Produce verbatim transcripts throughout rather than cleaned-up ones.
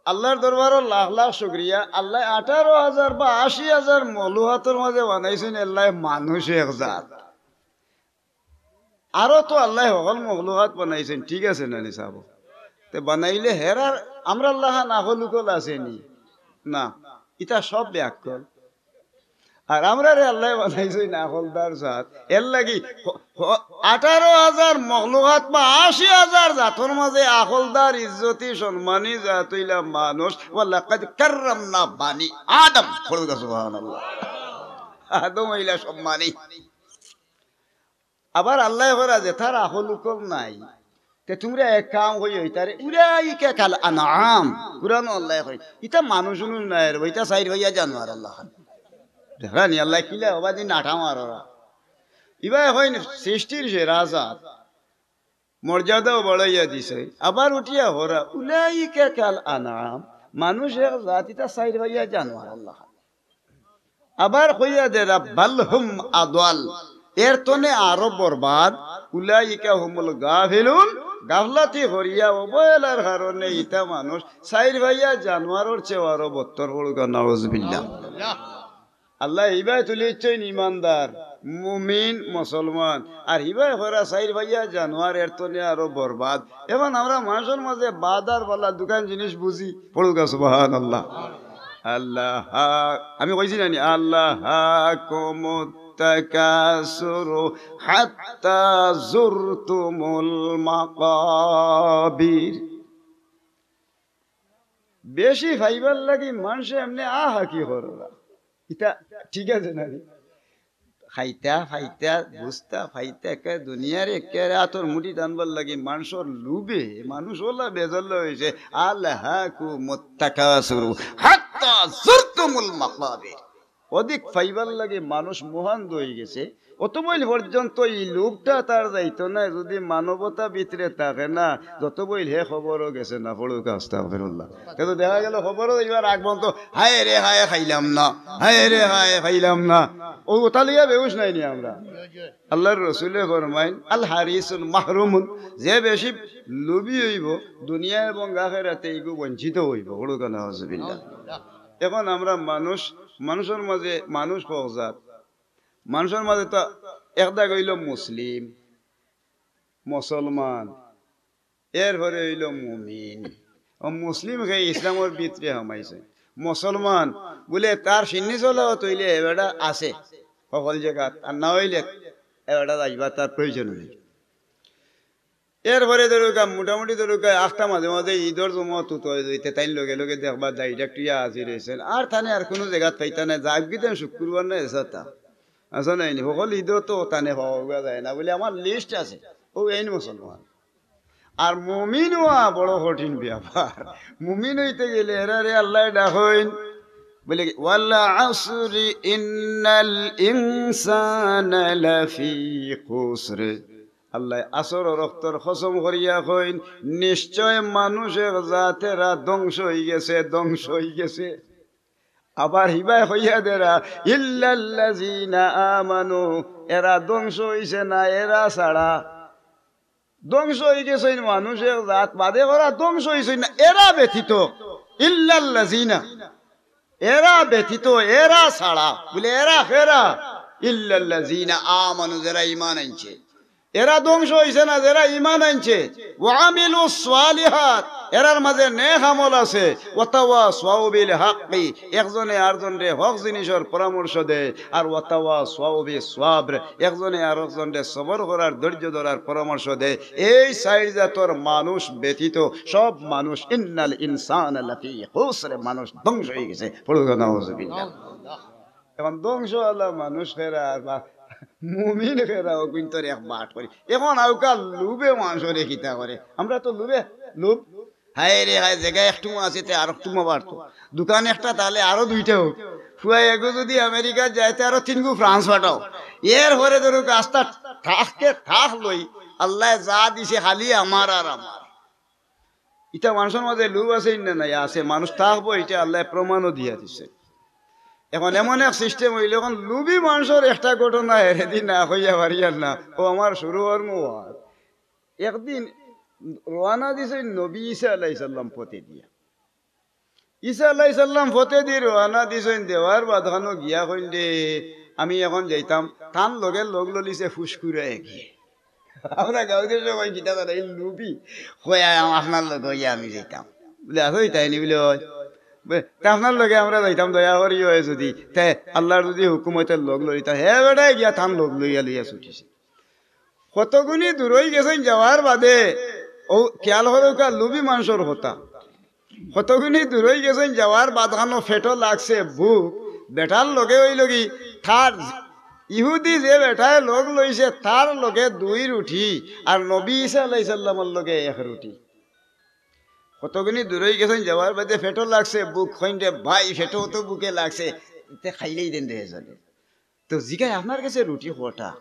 আল্লাহর দরবারো লাখ লাখ শুকরিয়া, আল্লায় আঠারো হাজার বা আশি হাজার মখলুকাতর মাজে বানাইছইন এল্লায় মানুষ এক জাত। আরো তো আল্লায় হকল মখলুকাত বানাইছইন, ঠিক আছে না নি সাব? তে বানাইলে হেরার আমরার লাখান আকল-উকল আছে নি? না, ইতা সব বেআক্কল। আর আমরারে আল্লায় বানাইছইন আকলদার জাত। এরলাগি হ-, হ-, আঠারো হাজার মখলুকাত বা আশি হাজার জাতর মাজে আকলদার, ইজ্জতি, সম্মানী জাত অইলা মানুষ। "ওয়ালাকাদ কাররামনা বানি আদম।" পড়ুক্কা সুবহানাল্লাহ। আদম অইলা সম্মানী। আবার আল্লায় কইরা যেতার আকল-উকল নাই, তে তুমরা এক কাম করিও, ইতারে, "উলাইকা কাল আনআম।" কুরআনো আল্লায় কইন, "ইতা মানুষ-উনুষ নায় রে, ইতা চাইর পাইয়া জানোয়ার।" আল্লায় কইন, দেখরা নি আল্লায় কিলা অবাদি নাটা মাররা। ইবায় কইন সৃষ্টির সেরা জাত, মর্যাদাও বাড়াইয়া দিছে। আবার উঠিয়া কইরা, "উলাইকা কাল আনআম।" মানুষ এক জাত, ইতা চাইর পাইয়া জানোয়ার। আল্লায় কইন আবার কইয়া দেরা, "বাল হুম আদল।" এর তনে আরো বরবাদ। "উলাইকা হুমুল গাফিলুন।" গাফলাতি করিয়া অবহেলার কারণে ইতা মানুষ চাইর পাইয়া জানোয়ারর চেয়ে আরো বত্তর। পড়ুক্কা নাউজুবিল্লাহ। আল্লায় ইবায় তুলিছইন ইমানদার, মুমিন, মুসলমান, আর ইবায় কইরা চাইর পাইয়া জানোয়ার, এর তনে আরো বরবাদ। এখন আমরা মানুষর মাজে বাদ আর বালা দুখান জিনিস বুঝি। পড়ুক্কা সুবহানাল্লাহ। আল্লাহ, আমি কইছি না নি, "আল্লাহাকুমুত তাকাসুরু হাত্তা জুরতুমুল মাকাবির।" বেশি পাইবার লাগি মানষে এমনে আহাকি কররা। ইতা ঠিক আছে না নি? খাইতা, পাইতা, বুঝতা, পাইতা, একে দুনিয়ার একেবারে আতর মুঠিত আনবার লাগি মানষর লোভে, মানুষ অলা বেজাল্লা অইছে। "আলহাকুমুত তাকাসুরু হাত্তা জুরতুমুল মাকাবির।" অধিক পাইবার লাগি মানুষ মোহান্ধ অইগেছে। অতবইল পর্যন্ত ই লোভটা তার যাইতো নায়, যুদি মানবতা ভিতরে থাকে না, যতবইল হে কবরো গেছে না। পড়ুক্কা আস্তাগফিরুল্লাহ। কিন্তু দেখা গেল কবরো যাইবার আগ পর্যন্ত, "হায় রে হায়, খাইলাম না, হায় রে হায়, খাইলাম না।" অউ কথা লইয়া বেহুশ নায় নি আমরা? আল্লাহর রসুলে ফরমাইন, "আল হারিসুন মাহরুমুন।" যে বেশি লোভী অইবো, দুনিয়া এবং আখেরাতে ইগু বঞ্চিত অইবো। পড়ুক্কা নাউজুবিল্লাহ। এখন আমরা মানুষ, মানুষর মাজে মানুষ কয় জাত। মানুষর মাজে তো এক দাগ অইলো মুসলিম, মুসলমান, এরপরে অইলো মুমিন। অউ মুসলিম কে ইসলামর ভিতরে হামাইছে। মুসলমান বুলে তার সিন্নি সলাওয়াত অইলে এ বেটা আছে হকল জাগাত, আর না অইলে এ বেটা যাইবার তার প্রয়োজন নাই। এরপরে ধরুক্কা, মোটামুটি ধরুক্কা, আখতা মাজে মাজে ইদর জমাত তো অয় যাইতে, তাইন লগে লগে দেখবা direct ইয়া হাজির অইছইন। আর তানে আর কুনু জাগাত পাইতা নায়, যাউক গি যেন শুক্রবার না এসাতা। আছে নায় নি? হকল ইদো তো তানে পাওয়া যায় না, বুলে আমার list আছে। অউ এইন মুসলমান। আর মুমিন অওয়া বড় কঠিন ব্যাপার। মুমিন অইতে গেলে এরারে আল্লায় ডাকইন, বুলে, "ওয়াল আসরি ইন্নাল ইনসানা লাফি খুসর।" আল্লায় আসরর অক্তর কসম করিয়া কইন, "নিশ্চয় মানুষ এক জাত এরা ধ্বংস অইগেছে, ধ্বংস অইগেছে।" আবার হিবায় কইয়া দেরা, "ইল্লাল্লাযিনা আমানু", এরা ধ্বংস অইছে না, এরা ছাড়া। ধ্বংস অইগেছইন মানুষ এক জাত, বাদে করা ধ্বংস অইছইন না, এরা ব্যতীত। ইল্লাল্লাযিনা, এরা ব্যতীত, এরা ছাড়া। বুলে, "এরা কেরা?" "ইল্লাল্লাযিনা আমানু", যেরা ইমান আনছে। এরা ধ্বংস অইছে না, যেরা ইমান আনছে। "ওয়া আমিলুস সালিহাত", এরার মাজে নেক আমল আছে। "ওয়া তাওয়াসাউ বিল হাক্কি", একজনে আরজনরে হক জিনিসর পরামর্শ দেয়। আর "ওয়া তাওয়াসাউ বিস সাবর", একজনে আরকজনরে সবর করার, ধৈর্য ধরার পরামর্শ দেয়। এই চাইর জাতর মানুষ ব্যতীত সব মানুষ, "ইন্নাল ইনসানা লাফি খুসর", মানুষ ধ্বংস অইগেছে। পড়ুক্কা নাউজুবিল্লাহ। এখন ধ্বংস অওয়ালা মানুষ কেরা আর বা মুমিন কেরা, অগুইন্তর এক বাট করি। এখন আউক্কা লোভে মানষরে কিতা করে। আমরা তো লোভে, লোভ। হায় রে হায়, জাগা একটুমা আছে, তে আরো একটুমা বাড়তো। দোকান একটা তাইলে আরো দুইটা অউক। ফুয়া এগু যুদি আমেরিকা যায়, তে আরো তিনগু ফ্রান্স পাঠাও। এরপরে ধরুক্কা আস্তা থাককে থাক লই, আল্লায় যা দিছে খালি আমার আর আমার। ইতা মানষর মাজে লোভ আছে না নাই? আছে। মানুষ থাকবো, ইটা আল্লায় প্রমাণও দিয়া দিছে। এখন এমন এক system অইলো, এখন লোভী মানষর একটা ঘটনা এরেদি না কইয়া পারিয়ার না। অউ আমার শুরু অর মুয়ার। একদিন রওয়ানা দিছে নবী ঈসা আলাইহিস সালাম পথে দিয়া। ঈসা আলাইহিস সালাম ফথেদি রওয়ানা দিছইন, দেওয়ার বাদখানো গিয়া কইন দে, "আমি এখন যাইতাম।" তান লগে লগ লইলিছে ফুসকুরায় গিয়া। আমরা গাঁওত সবাই কিতা করে, এই লুবি, কয়, "আ-, আপনার লগে অইয়া আমি যাইতাম।" বুলে, "আছো ইতাইনি?" বুলে, "অয়।" বুলে, "তে আপনার লগে আমরা যাইতাম, দয়া করি অয় যুদি, তে আল্লার যুদি হুকুম অয়, তে লগ লইতাম।" হে বেটায় গিয়া তান লগ লইয়া লইয়া ছুটিছে। কতগুনি দূরই গেছইন, যাওয়ার বাদে, অউ খেয়াল করউক্কা, লুবি মানষর কথা। কতগুনি দূরই গেছইন, যাওয়ার বাদখানো পেটো লাগছে ভুক, বেটার লগে অইলোগি, তার ইহুদি যে বেটায় লগ লইছে, তার লগে দুই রুটি, আর নবী ঈসা আলাইহিস সালামর লগে এক রুটি। কতগুনি দূরই গেছইন, যাওয়ার বাদে পেটো লাগছে ভুক, কইন দে, "ভাই, পেটো তো ভুকে লাগছে, তে খাইলেই দেন দে এজনে।" তো জিগায়, "আপনার গেছে রুটি কয়টা?"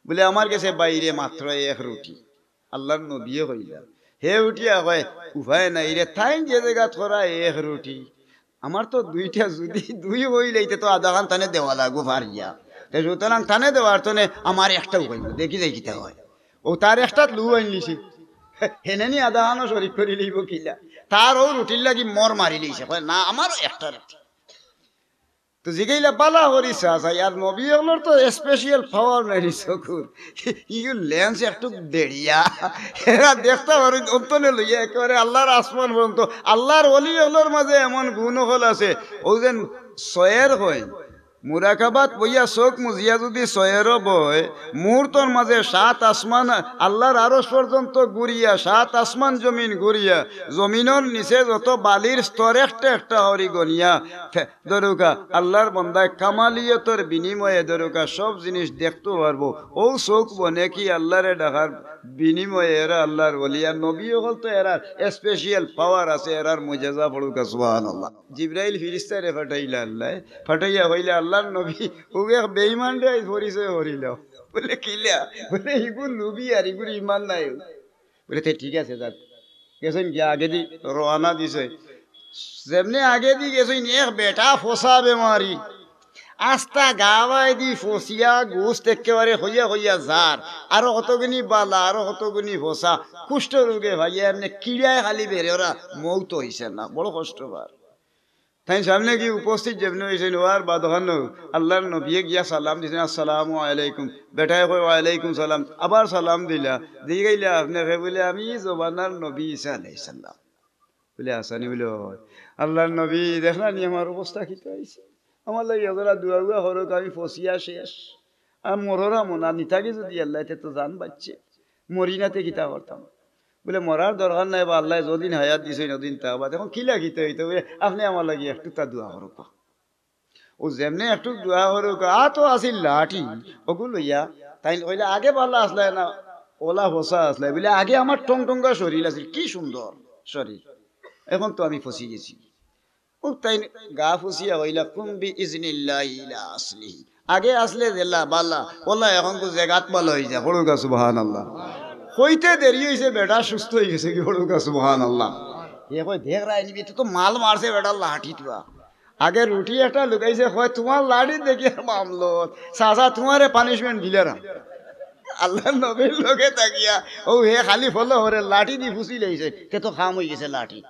বুলে, "আমার গেছে বাইরে মাত্র এক রুটি।" আল্লার নবীয়ে কইলা, হে উঠিয়া কয়, "উপায় নাই রে, তাইন যে জাগাত করা এক রুটি, আমার তো দুইটা, যুদি দুই অইলে ইতে তো আধাখান তানে দেওয়া লাগবো পারিয়া। তে সুতরাং তানে দেওয়ার তনে আমার একটাউ কইবো, দেখি যাই কিতা অয়।" অউ তার একটাত লু আইনলিছে, হেনে নি আধাখানো শরিক করি লইবো কিলা? তার অউ রুটির লাগি মর মারি লইছে, কয়, "না, আমারও একটা রুটি।" তো জিগাইলা, "বালা করি চা চাই।" আর নবী অকলর তো special power নাই নি চকুর, ইগু lens একটু দেড়িয়া, এরা দেখতা পারইন অন্তনে লইয়া একেবারে আল্লার আসমান পর্যন্ত। আল্লার ওলি অকলর মাঝে এমন গুণ অকল আছে, অউ যেন সয়ের কইন, মুরাকাবাত বইয়া চোখ মুজিয়া যুদি সয়েরও বয়, মুহূর্তর মাঝে সাত আসমান, আল্লার আরশ পর্যন্ত ঘুরিয়া, সাত আসমান জমিন ঘুরিয়া, জমিনর নিচে যত বালির স্তর একটা একটা করি গনিয়া, ফে-, ধরউক্কা, আল্লার বন্দায় কামালিয়তর বিনিময়ে ধরউক্কা সব জিনিস দেখতো পারবো। অউ চোখ বনে কি আল্লারে ডাকার বিনিময়ে এরা আল্লার ওলি। আর নবী অকল তো এরার special power আছে, এরার মুজেজা। পড়উক্কা সুবহানাল্লাহ। জিব্রাইল ফিরিস্তারে পাঠাইলা আল্লায়, পাঠাইয়া কইলা, "আল্লার নবী, অউ এক বেঈমানরে আইজ পরিচয় করিলাও।" বুলে, "কিলা?" বুলে, "ইগু লুবি আর ইগুর ইমান নাই।" বুলে, "তে ঠিক আছে, যাক।" গেছইন গিয়া আগেদি রওয়ানা দিছে। যেমনে আগেদি গেছইন, এক বেটা ফসা বেমারি, আস্তা গা বায়দি ফসিয়া, গোস্ত একেবারে খইয়া খইয়া যার, আরো কতগুনি বালা, আরো কতগুনি ফসা, কুষ্ঠ রোগে ভাইয়া এমনে কিড়ায় খালি বেড়ে, ওরা মৌত অইছে না, বড় কষ্ট পার। তাইন সামনে গিয়া উপস্থিত যেমনে অইছইন, অওয়ার বাদখানো আল্লার নবীয়ে গিয়া সালাম দিছইন, "আসসালামু আলাইকুম।" বেটায় কয়, "ওয়ালাইকুম সালাম।" আবার সালাম দিলা, জিগাইলা, "আপনে কে?" বুলে, "আমি ই জমানার নবী ঈসা আলাইহিস সালাম।" বুলে, "আছানি?" বুলে, "অয়।" "আল্লার নবী, দেখলা নি আমার অবস্থা কিতা অইছে? আমার লাগি এজরা দোয়া উয়া করউক্কা, আমি ফসিয়া শেষ। আর মররাম না, নিতাগি যুদি আল্লায়, তে তো জান বাঁচছে, মরি না তে কিতা করতাম?" বুলে, "মরার দরকার নাই বা, আল্লায় যদিন হায়াত দিছইন, অদিন তা বাদ। এখন কিলা কিতা অইতো?" বুলে, "আপনে আমার লাগি একটুতা দোয়া করউক্কা।" অউ যেমনে একটুক দোয়া করউক্কা, আতো আছিল লাঠি, অগু লইয়া, তাইন কইলা, "আগে বালা আছলায় না, অলা ফসা আছলায়?" বুলে, "আগে আমার টংটঙ্গা শরীর আছিল, কি সুন্দর শরীর, এখন তো আমি ফসি গেছি।" অউ তাইন গা ফসিয়া কইলা, "কুম বি ইজনিল্লাহি ইলা আসলিহি।" আগে আছলে যেলা বালা, অলা এখন তো জেগাত বালা অইযায়। পড়উক্কা সুবহানাল্লাহ। কইতে দেরি অইছে, বেটা সুস্থ অইগেছে গি। পড়উক্কা সুবহানাল্লাহ। হে কয়, "দেখরায় নি, ইতে তো মাল মারছে বেটার লাঠিত বা।" আগে রুটি একটা লুকাইছে, কয়, "তুমার লাঠি দেখি আর মামলত, চাচা তুমারে punishment দিলাম।" আল্লার নবীর লগে থাকিয়া, অউ হে খালি ফলো করে লাঠি দি ফুসি লাইছে, তে তো কাম অইগেছে লাঠি।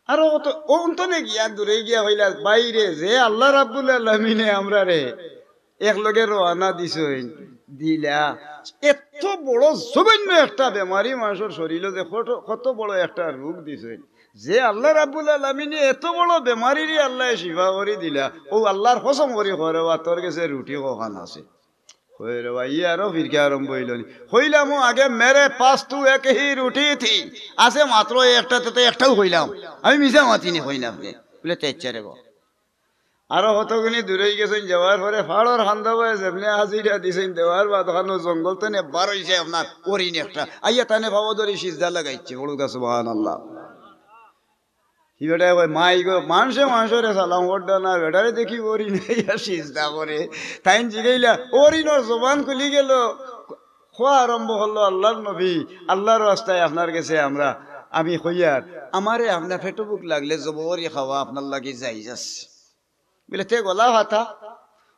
আরো কত, অউ অন্তনে গিয়া, দূরে গিয়া কইলা, "ভাইরে, যে আল্লা রাব্বুল আলামিনে আমরারে একলগে রওয়ানা দিছইন, দিলা, এত বড় জঘন্য একটা বেমারি মানষর শরীলো যে কত, কত বড় একটা রোগ দিছইন, যে আল্লা রাব্বুল আলামিনে এত বড় বেমারিরে আল্লায় শিফা করি দিলা, অউ আল্লার কসম করি কও রে বা, তোর গেছে রুটি কখান আছে?" কয় রে বা, ই আরো ফিরকা আরম্ভ অইলো নি। কইলাম, "ও আগে মেরে পাস তু এক হি রুটি থি, আছে মাত্র একটা, তে তো একটাউ কইলাম, আমি মিছা মাতি নি কই না আপনে।" বুলে, "তে ইচ্ছা রে বা।" আরো কতগুনি দূরে গেছইন, যাওয়ার পরে ফাড়র কান্দা বায় যেমনে আজিরা দিছইন, দেওয়ার বাদ অখানো জঙ্গল তনে বার অইছে আপনার হরিণ একটা। আইয়া তানে পাও ধরি সিজদা লাগাইছে, পড়ুক্কা সুবহানাল্লাহ। হি বেটায় কয়, "মাই গো, মানষে মানষরে সালাম করতা না, বেটারে দেখি হরিণে আইয়া সিজদা করে।" তাইন জিগাইলা, হরিণর জবান খুলি গেলো, কওয়া আরম্ভ করলো, "আল্লার নবী, আল্লার ওয়াস্তায় আপনার গেছে আমরা, আমি কইয়ার, আমারে আপনার পেটো ভুক লাগলে জবো করি খাওয়া আপনার লাগি জাইজ আছে।" বুলে, "তে গলা ফাটা।"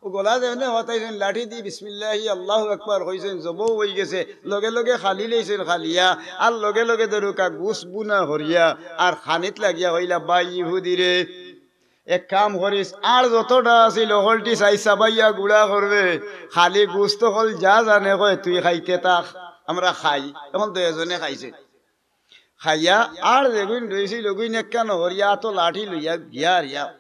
ও গলা যেমনে হতাইছইন, লাঠি দি বিসমিল্লাহি আল্লাহু আকবার কইছইন, জবো অইগেছে, লগে লগে খালি লইছইন খালিয়া, আর লগে লগে ধরুকা গুস বুনা হরিয়া, আর খানিত লাগিয়া কইলা, "ভাই ইহুদি রে, এক কাম করিস, আর যতটা আছিল হকলটি চাই চাবাইয়া গুড়া করবে, খালি গুস্ত হকল যা জানে কয় তুই খাইতে থাক, আমরা খাই।" এখন দুইজনে খাইছে, খাইয়া আর যেগুইন রইছিল ওগুইন একখান হরিয়া তো লাঠি লইয়া গিয়া হারিয়া,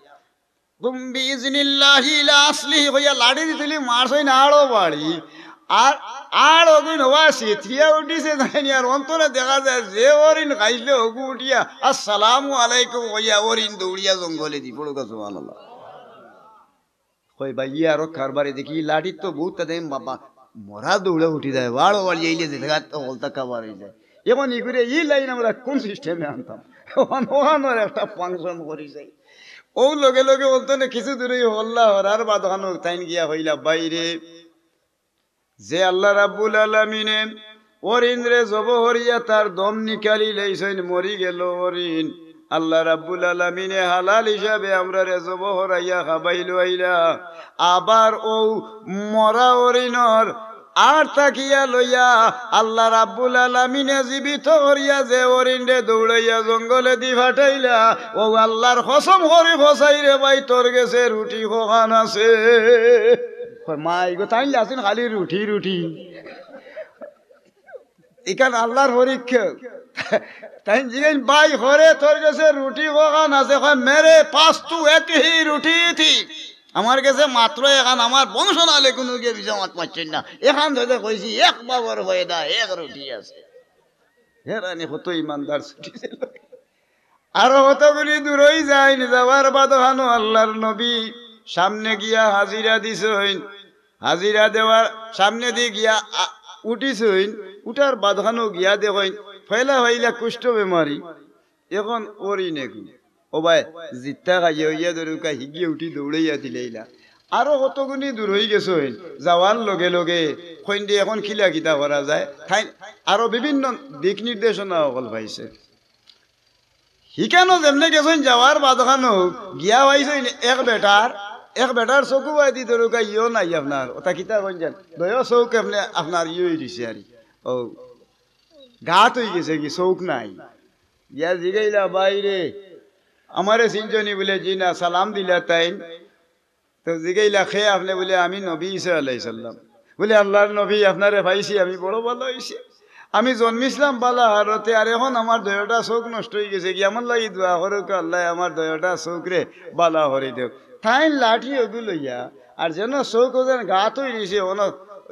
"কুম বিইজনিল্লাহি ইলা আসলিহি" কইয়া লাঠি দি তুলি মারছইন আড়ো বাড়ি। আর, আর ওগুইন হওয়া সিথিয়া উঠিছে যায়নি, আর অন্তরে দেখা যায় যে ওরিন খাইলে ওগু উঠিয়া "আসসালামু আলাইকুম" কইয়া ওরিন দৌড়িয়া জঙ্গলে দি পড়ুকা, সুবহানাল্লাহ। কই ভাই, ই আরো কারবারে দেখি, লাঠিত তো বহুত তাদের বাবা মরা দৌড়ে উঠি যায়, বাড়ো বাড়ি আইলে যে জায়গা তো হকলতা কাবার অই যায়। এখন ই করে ই লাইন আমরা কোন সিস্টেমে আনতাম? ওখান, ওখানোর একটা ফাংশন করি যাই। ও লগে লগে বলতো না, কিছু দূরেই হল্লা হরার বাদ ওখানো তাইন গিয়া কইলা, "ভাই রে, যে আল্লাহ রাব্বুল আলামিনে হরিণরে জবো হরিয়া তার দম নিকালি লইছইন, মরি গেল হরিণ। আল্লাহ রাব্বুল আলামিনে হালাল হিসাবে আমরারে জবো হরাইয়া খাবাইলো আইলা। আবার ও মরা হরিণর আর তাকিয়া লইয়া আল্লাহ রাব্বুল আলামিনে জীবিত করিয়া যে হরিণরে দৌড়াইয়া জঙ্গলে দি ফাটাইলা, ও আল্লাহর কসম করি কছাই রে ভাই, তোর গেছে রুটি কখান আছে?" কয়, "মা, ইগো তাইন লাসিন খালি রুটি, রুটি।" ইখান আল্লাহর পরীক্ষা। তাইন জিগাইন, "ভাই, হরে তোর গেছে রুটি কখান আছে?" কয়, "মেরে পাস তু এক হি রুটি থি।" আমার গেছে মাত্র এখান, আমার বংশ নালে কোনো গিয়ে বিজা মাত পাচ্ছেন না। এখান থেকে কইছি, এক বাবর ফয়দা, এক রুটি আছে। হেরানি কত ইমানদার ছুটি ছিল। আরো কতগুলি দূরই যাইন, যাওয়ার বাদ ওখানো আল্লাহর নবী সামনে গিয়া হাজিরা দিছইন। হাজিরা দেওয়ার সামনে দি গিয়া আ-, উঠিছইন, উঠার বাদ ওখানো গিয়া দেখইন, ফয়লা ফয়লা কুষ্ঠ বেমারি, এখন হরিণ এগু। ও ভাই, জিত্তা খাইয়া হইয়া ধরুকা হিগিয়ে উঠি দৌড়াইয়া দিলাইলা। আরো কতগুনি দূর হই গেছইন, যাওয়ার লগে লগে কইন দে এখন কিলা কিতা করা যায়, তাইন আরো বিভিন্ন দিক নির্দেশনা হকল পাইছে। হিকানো যেমনে গেছইন, যাওয়ার বাদ ওখানো গিয়া পাইছইন এক বেটার, এক বেটার চকু বায়দি ধরুকা ইয়ো নাই আপনার, ওটা কিতা কইন জান, দয় চোখ এমনে আপনার ইয়ো হই দিছে আর কি। ও, গাত হই গেছে কি, চোখ নাই। গিয়া জিগাইলা, "ভাই রে, আমারে চিনছনি?" বলে, "জি না।" সালাম দিলা তাইন। তো জিগাইলা, "কে আপনে?" বলে, "আমি নবী ঈসা আলাইহিস সালাম।" বলে, "আল্লাহর নবী, আপনারে পাইছি, আমি বড় ভালা অইছি। আমি জন্মিছলাম ভালা হালতে, আর এখন আমার দয়টা চোখ নষ্ট হই গেছে, কি আমার লাগি দোয়া করুক, আল্লাহ আমার দয়টা চোখরে ভালা করি দেউক।" তাইন লাঠি ওগু লইয়া, আর যেন চোখ ওজন গাত হই রইছে, ওন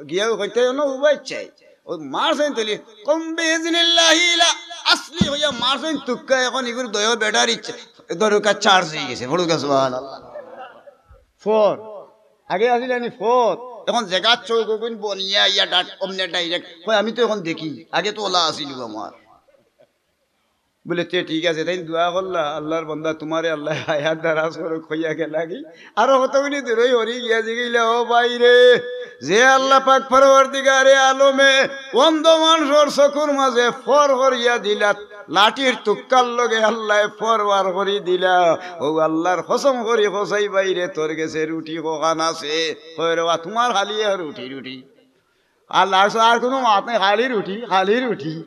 গিয়াও কইতে ওন উবাই চাই। ও মারছইন তুলি, "কুম বিইজনিল্লাহি ইলা আসলি" হইয়া মারছইন তুক্কা, এখন ইগুর দয় বেটার ইচ্ছা, দরকার চার্জ হই গেছে, পড়ুকা সুবহানাল্লাহ। ফর। আগে আছিল এনি ফর। এখন জেগাত চোখ ওগুন বনিয়া ইয়া ডাট অমনে ডাইরেক্ট। কয়, "আমি তো এখন দেখি, আগে তো ওলা আছিল আমার।" বলে, "তে ঠিক আছে।" তাইন দোয়া করলা, "আল্লাহর বান্দা, তোমারে আল্লাহ হায়াত দারাজ করুক," কইয়া গেলা কি। আরো কতগুনি দূরই হরি গিয়া জিগাইলা, "ও ভাই রে, যে আল্লাহ পাক পরওয়ারদিগারে আলমে অন্ধ মানষর চকুর মাঝে ফর করিয়া দিলা, লাঠির তুক্কার লগে আল্লায় ফর বার করি দিলা, ও আল্লাহর কসম করি কছাই ভাই রে, তোর গেছে রুটি কখান আছে?" কয়, "রে বা, তোমার খালি এক রুটি, রুটি।" আর লাগছে আর কোনো মাত নাই, খালি রুটি, খালি রুটি।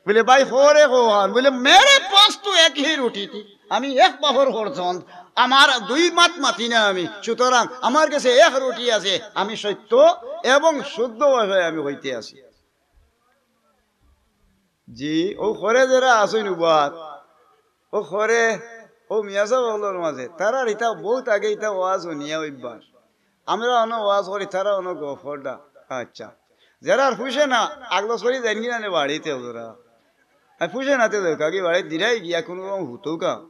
বলে, "ভাই, হরে কখান?" বলে, "মেরে পাস তো এক হি রুটি থি, আমি এক বাফর খরচন, আমার দুই মাত মাতি না আমি, সুতরাং আমার গেছে এক রুটি আছে, আমি সত্য এবং শুদ্ধ ভাষায় আমি কইতে আছি।" জি, ও হরে যেরা আছইন উবাত, ও হরে, ও মিয়াসাব অকলর মাঝে, তারার ইতা বহুত আগে ইতা ওয়াজ হুনিয়া অভ্যাস। আমরা অনো ওয়াজ করি, তারা অনো গফরডা। আচ্ছা, যেরার ফুষে না, আগলস করি যাইন কি না নে বাড়িত ওরা। আর ফুষে না তে যাউক্কা, আগে বাড়িত দিরাই গিয়া কোনো রকম হুতউক্কা।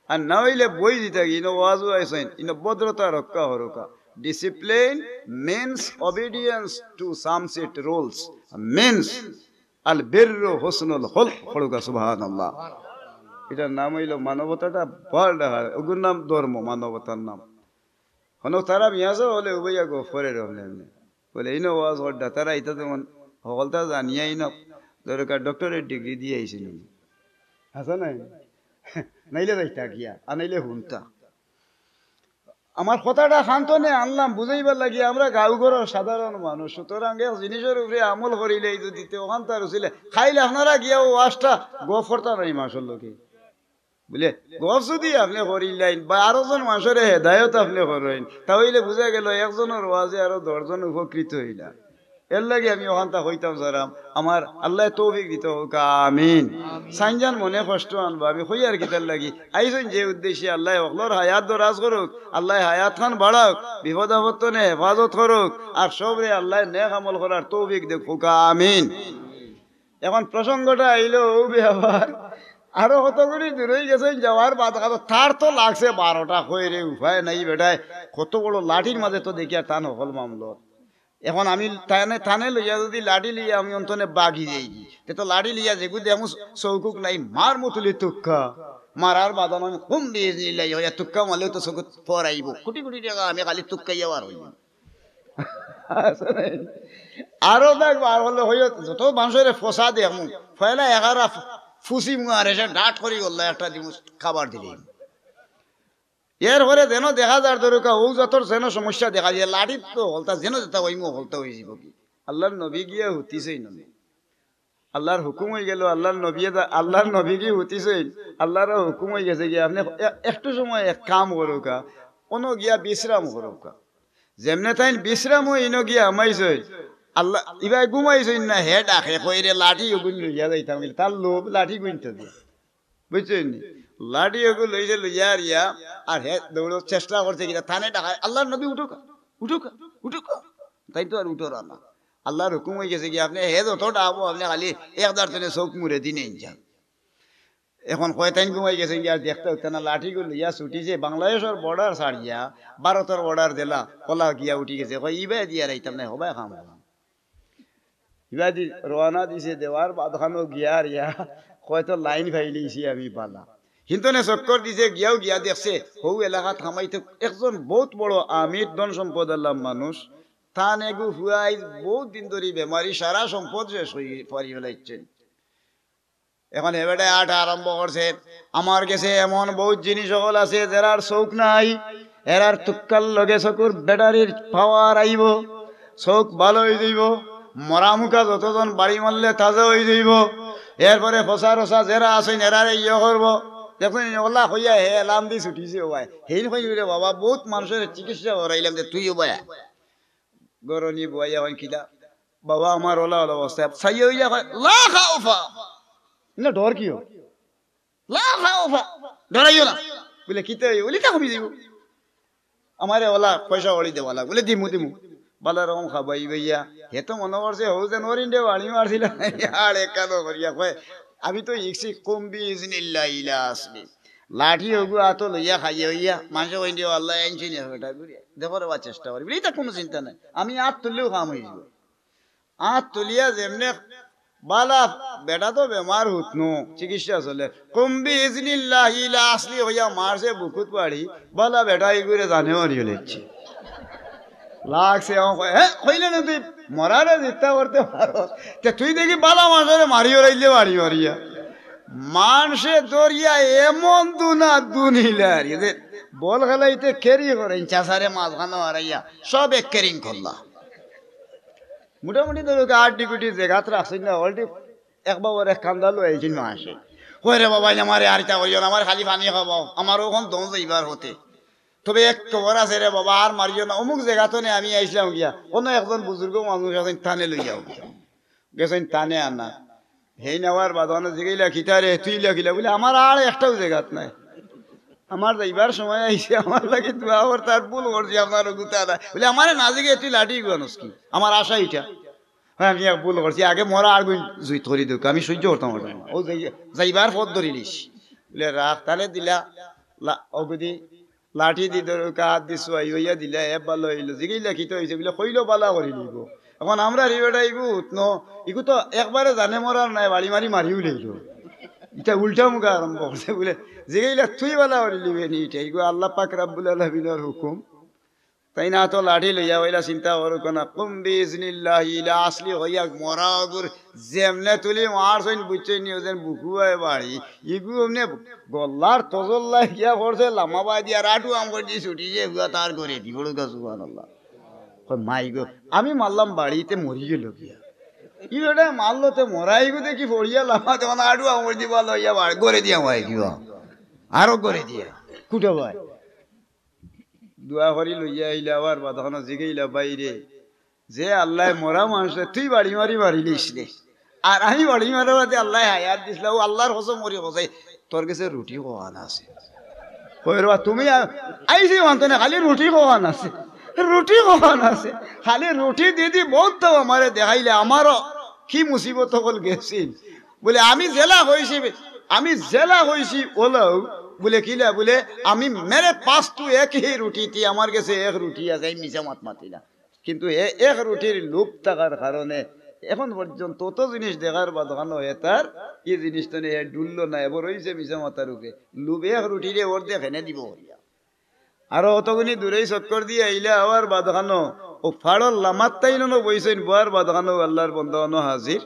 আর না অইলে বই দিতা গি, ইনো ওয়াজও আইছইন, ইনো ভদ্রতা রক্ষা করুক্কা। Discipline means obedience to some set rules. Means আল বিররু হুসনুল খুলক, পড়ুক্কা সুবহানাল্লাহ। ইটার নাম অইলো মানবতাটা, বড় ডাঙর, ওগুর নাম ধর্ম, মানবতার নাম। হনো তারা মিয়াসাব অকলে উবাইয়া গফরে রহলে এমনে। বলে, "ইনো ওয়াজ করডা, তারা ইতা যেমন হকলতা জানিয়া ইনো, দরকার ডক্টরেট ডিগ্রি দিয়া আইছিল।" হাছা নাই? নাইলে যাইতা গিয়া, আর নাইলে হুনতা। আমার কথাটা খান্তনে আনলাম বুঝাইবার লাগি, আমরা গাঁও ঘরর সাধারণ মানুষ, সুতরাং এক জিনিসর উপরে আমল করিলে এই যদি তে ওখান তার উচিলে খাইলে আপনারা গিয়া ও আষ্টা গফ করতা নাই মাসর লোকে। বুলে, গফ যদি আপনে করিলাইন বা আরো জন মানষরে হেদায়ত আপনে করইন, তা অইলে বুঝা গেল একজনর ওয়াজে আরো দশ জন উপকৃত অইলা। এর লাগি আমি ওখানতা কইতাম চাইরাম, আমার আল্লায় তৌফিক দিতা হউক, আমিন। সাইনজান মনে কষ্ট আনবা, আমি কইয়ার কিতার লাগি? আইছইন যে উদ্দেশ্যে, আল্লায় হকলর হায়াত দরাজ করুক, আল্লায় হায়াত খান বাড়াউক, বিপদ আপদ তনে হেফাজত করুক, আর সবরে আল্লায় নেক আমল করার তৌফিক দেউক, আমিন। এখন প্রসঙ্গটা আইলো অউ ব্যাপার, আরো কতগুলি দূরই গেছইন যাওয়ার বাদ, তার তো লাগছে বারোটা, কই রে উপায় নাই বেটায়, কত বড় লাঠির মাঝে তো দেখিয়ার তান হকল মামলত। এখন আমি তানে, তানে লইয়া যদি লাঠি লইয়া আমি অন্তনে বাগি যাইগি, তে তো লাঠি লইয়া যেগু দেখমু চউকুক নাই, মার মুতুলি তুক্কা, মারার বাদান আমি হুম বিজনিল্লাহ হইয়া তুক্কা মারলেও তো চউকুত পড়াইবো। কুটি কুটি টেকা আমি খালি তুক্কাইয়া বার অইলাম। আরো দেখ বার করলে হইও, যত মানষরে ফসা দেখমু, পয়লা এগারা ফু-, ফুসি মুয়ার এসে ডাট করি করলে একটা দিমু খাবার দিলে। এরপরে যেন দেখা যার দরকার, ও যত যেন সমস্যা দেখা যায়, লাঠিত তো হকলতা, যেন যেটা অইমু হকলতা অইযিবো কি। আল্লার নবী গিয়া হুতিছইন ননি। আল্লার হুকুম অইগেলো, আল্লার নবী দা-, আল্লার নবী গিয়া হুতিছইন, আল্লার হুকুম অইগেছে গিয়া, আপনে এ-, একটু সময় এক কাম করউক্কা, অনো গিয়া বিশ্রাম করউক্কা। যেমনে তাইন বিশ্রাম অই ইনো গিয়া হামাইছইন, আল্লা, ইবায় ঘুমাইছইন না, হে ডাকে, কই রে, লাঠি অগুন লইয়া যাইতাম, তার লোভ লাঠি গুনতে দিয়া। বুঝছইন নি? লাঠি অগু লইছে, লইয়া আর ইয়া, আর হে দৌড়র চেষ্টা করছে কিনা, তানে ডাকায়, "আল্লার নবী উঠউক্কা, উঠউক্কা, উঠউক্কা।" তাইন তো আর উঠরা না। আল্লার হুকুম অইগেছে কি, আপনে হে যত ডাকবো, আপনে খালি এক দার তনে চউখ মুড়ে দি নেইন যান। এখন কয় তাইন ঘুমাই গেছইন গিয়া, আর দেখতা অইতা না, লাঠিগু লইয়া ছুটিছে, বাংলাদেশর border ছাড়িয়া ভারতর border দিলা, ওলা গিয়া উঠি গেছে, কয়, "ইবায় দিয়া রাইতাম না, হবায় কাম করলাম।" ইবাদি রওয়ানা দিছে, দেওয়ার বাদ খানো গিয়া আর ইয়া, কয় তো লাইন পাইলিছি আমি বালা। হিন্তনে চক্কর দিছে, গিয়াও গিয়া দেখছে, হউ এলাকাত হামাইতে একজন বউত বড় আমির, ধন সম্পদ আলা মানুষ, তান এগু ফুয়া আইজ বউত দিন ধরি বেমারি, সারা সম্পদ শেষ অই পারি ফেলাইছে। এখন এবারে আটা আরম্ভ করছে, "আমার গেছে এমন বউত জিনিস হকল আছে, যেরার চউখ নাই, এরার তুক্কার লগে চকুর batteryর power আইবো, চউখ ভালা অই যাইবো, মরা মুখা যতজন বাড়ি মারলে তাজা অই যাইবো, এরপরে ফসা রসা যেরা আছইন এরারে ইয়ে করবো।" দেখছইন, ওলা কইয়া হে এলাম দি ছুটিছে, ও ভাই। হেইন কইন, "রে বাবা, বউত মানষর চিকিৎসা করাইলাম, যে তুইও বয়া।" গরনি বয়া অইন কিলা, "বাবা, আমার ওলা ওলা অবস্থা।" সাইয়া অইয়া কয়, "লা খাউফা।" না, ডর কিও? "লা খাউফা।" ডরাইও না। বুলে, "কিতা অইবো?" বুলে, "তা কমি যাইবো। আমারে ওলা পয়সা অড়ি দেওয়া লাগবো।" বুলে, "দিমু, দিমু।" বালা রকম খাবাই বইয়া, হে তো মনো করছে, হউ জানোয়ার ইন্ডে বাড়ি মারছিল। আর একাদো করিয়া কয়, "আমি তো ইকছি কুম বিইজনিল্লাহি ইলা আসলি।" লাঠি অগু আতো লইয়া খাইয়া অইয়া, মানষে কইন দিও, "আল্লায় আনছইন না বেটা ঘুরিয়া। দেখো রে বা, চেষ্টা করি।" বুলে, "ইতা কুনু চিন্তা নাই, আমি আত তুললেও কাম অইযিবো।" আত তুলিয়া যেমনে বালা বেটা তো বেমার হুতনো, চিকিৎসা চলে, "কুম বিইজনিল্লাহি ইলা আসলি" কইয়া মারছে বুকুত বাড়ি, বালা বেটা ইগুরে জানে মারিও লেছে। লাগছে, ও কয়, "হে, কইলে না তুই মরারে জিত্তা করতে পারো, তে তুই দেখি বালা মানষরে মারিও লাইলে বাড়ি মারিয়া।" মানষে ধরিয়া এমন দুনা দুনিলা আর কি, যে বল খেলাইতে carry করেন, চাচারে মাঝখানো হারাইয়া সব এক carrying করলা। মোটামুটি ধরো কি আট ডিগুটি জেগাত রাখছইন না, already এক বাবার এক কান্দা লই আইছইন মানষে। কয়, "রে বাবা, আমারে আর ইতা করিও না, আমারে খালি পানি খাবাও, আমারও অখন দম যাইবার হতে।" তবে এক খবর আছে রে বাবা, আর মারিও না, অমুক জেগা তনে আমি আইছলাম গিয়া, অনো একজন বুজুর্গ মানুষ আছইন, তানে লই যাও। গেছইন তানে আনা। হেই নেওয়ার বাদ অনো জিগাইলা, "কিতা রে, তুই ইলা কিলা?" বুলে, "আমার আর একটাও জেগাত নাই। আমার যাইবার সময় আইছে, আমার লাগি দোয়া করতা, আর ভুল করছি, আপনার গুতা না।" বুলে, "আমারে না জিগাই তুই লাঠি গুয়ানোস কি? আমার আশা ইটা।" "হয়, আমি এক ভুল করছি, আগে মরা আর গুইন জুইত করি দেউক, আমি সহ্য করতাম পারতাম না। ও যাই-, যাইবার পথ ধরিলিস।" বুলে, "রাখ।" তানে দিলা, লা-, অগুদি লাঠি দি ধরুকা, আত দি চুয়াই অইয়া দিলা, এ বালা অইলো। জিগাইলা, "কিতা অইছে?" বুলে, "কইলো বালা করি নিবো।" অখন আমরা রিবেটা ইগু হুতনো, ইগু তো একবারে জানে মরার নায়, বাড়ি মারি মারিও লইলো। ইটা উল্টা মুখা আরম্ভ করছে বুলে, জিগাইলা, "তুই বালা করি নিবে নি ইটা?" ইগু আল্লাহ পাক রাব্বুল আলামিনর হুকুম। তাইন আতো লাঠি লইয়া অইলা চিন্তা করো কেন, কুম বিইজনিল্লাহি ইলা আসলি হইয়া মরা অগুর যেমনে তুলি মারছইন বুঝছইন নি, ওজন বুকুয়ায় বাড়ি। ইগু অমনে গল্লার তজল্লায় গিয়া পড়ছে, লাম্বা বায় দিয়া আটু আম করি ছুটি যে হুয়া তার ঘরে দি বড় গা, সুবহানাল্লাহ। কয়, "মাই গো, আমি মারলাম বাড়িতে মরি গেল গিয়া।" ই বেটা মারলো তে মরাই গো দেখি পড়িয়া লাম্বা, তখন আটু আম করি দিবা লইয়া বাড়ি ঘরে দিয়া মাই গিয়া। আরো ঘরে দিয়া। কুটা ভাই? দোয়া করি লইয়া আইলা, আবার বাদখানো জিগাইলা, "বাইরে, যে আল্লায় মরা মানুষরে তুই বাড়ি মারি মারিলিস রে, আর আমি বাড়ি মারার বাদে আল্লায় হায়াত দিছলা, ও আল্লার কসম করি কসাই, তোর গেছে রুটি কখান আছে?" কই রে বা, তুমি আ-, আইছি মানতো না, খালি রুটি কখান আছে, রুটি কখান আছে, খালি রুটি দিদি বহুত তো আমারে দেখাইলে, আমারও কি মুসিবত হকল গেছিল। বলে, "আমি যেলা কইছি, আমি যেলা কইছি ওলাও।" বলে, "কিলা?" বলে, "আমি, মেরে পাস তো এক হি রুটি থি, আমার গেছে এক রুটি আছে, আমি মিছা মাত মাতি না।" কিন্তু এ এক রুটির লোভ থাকার কারণে এখন পর্যন্ত অত জিনিস দেখার বাদখানো এ তার ই জিনিস তো নেই, এ ডুললো না, এবার রইছে মিছা মাতার উপরে। লোভ এক রুটিরে ওর দেখে নে দিব করিয়া। আরো অতগুনি দূরেই চক্কর দিয়া আইলা, আবার বাদখানো ও ফাড়র লামাত তাইন অনো বইছইন, বওয়ার বাদখানো আল্লার বন্দা অনো হাজির।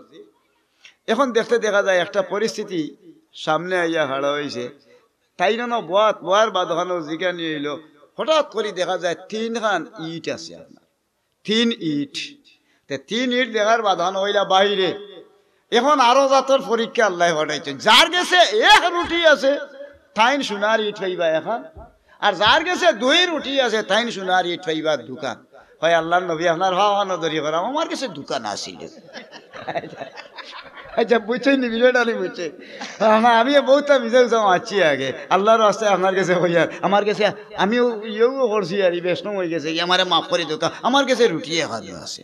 এখন দেখতে দেখা যায় একটা পরিস্থিতি সামনে আইয়া খাড়া অইছে। তাইন অনো বওয়াত, বওয়ার বাদখানো জিকানি অইলো, হঠাৎ করি দেখা যায় তিনখান ইট আছে আপনার, তিন ইট। তে তিন ইট দেখার বাদখানো অইলা বাইরে। এখন আরো জাতর পরীক্ষা আল্লায় পাঠাইছইন। যার গেছে এক রুটি আছে, তাইন সোনার ইট পাইবা এখান, আর যার গেছে দুই রুটি আছে, তাইন সোনার ইট পাইবা দুখান। কয়, "আল্লার নবী, আপনার পাও খানো ধরি করাম, আমার গেছে দুখান আছিল।" আচ্ছা, বুঝছইন নি, বিষয়টা আমি বুঝছি। না, আমি বহুত মিছা মিছা মাতছি আগে। আল্লার রাস্তায় আপনার গেছে কইয়ার, আমার গেছে, আমিও ইয়েও করছি আর ই বেশ সময় গেছে, আমারে মাফ করি দেউক্কা, আমার গেছে রুটি এখানো আছে,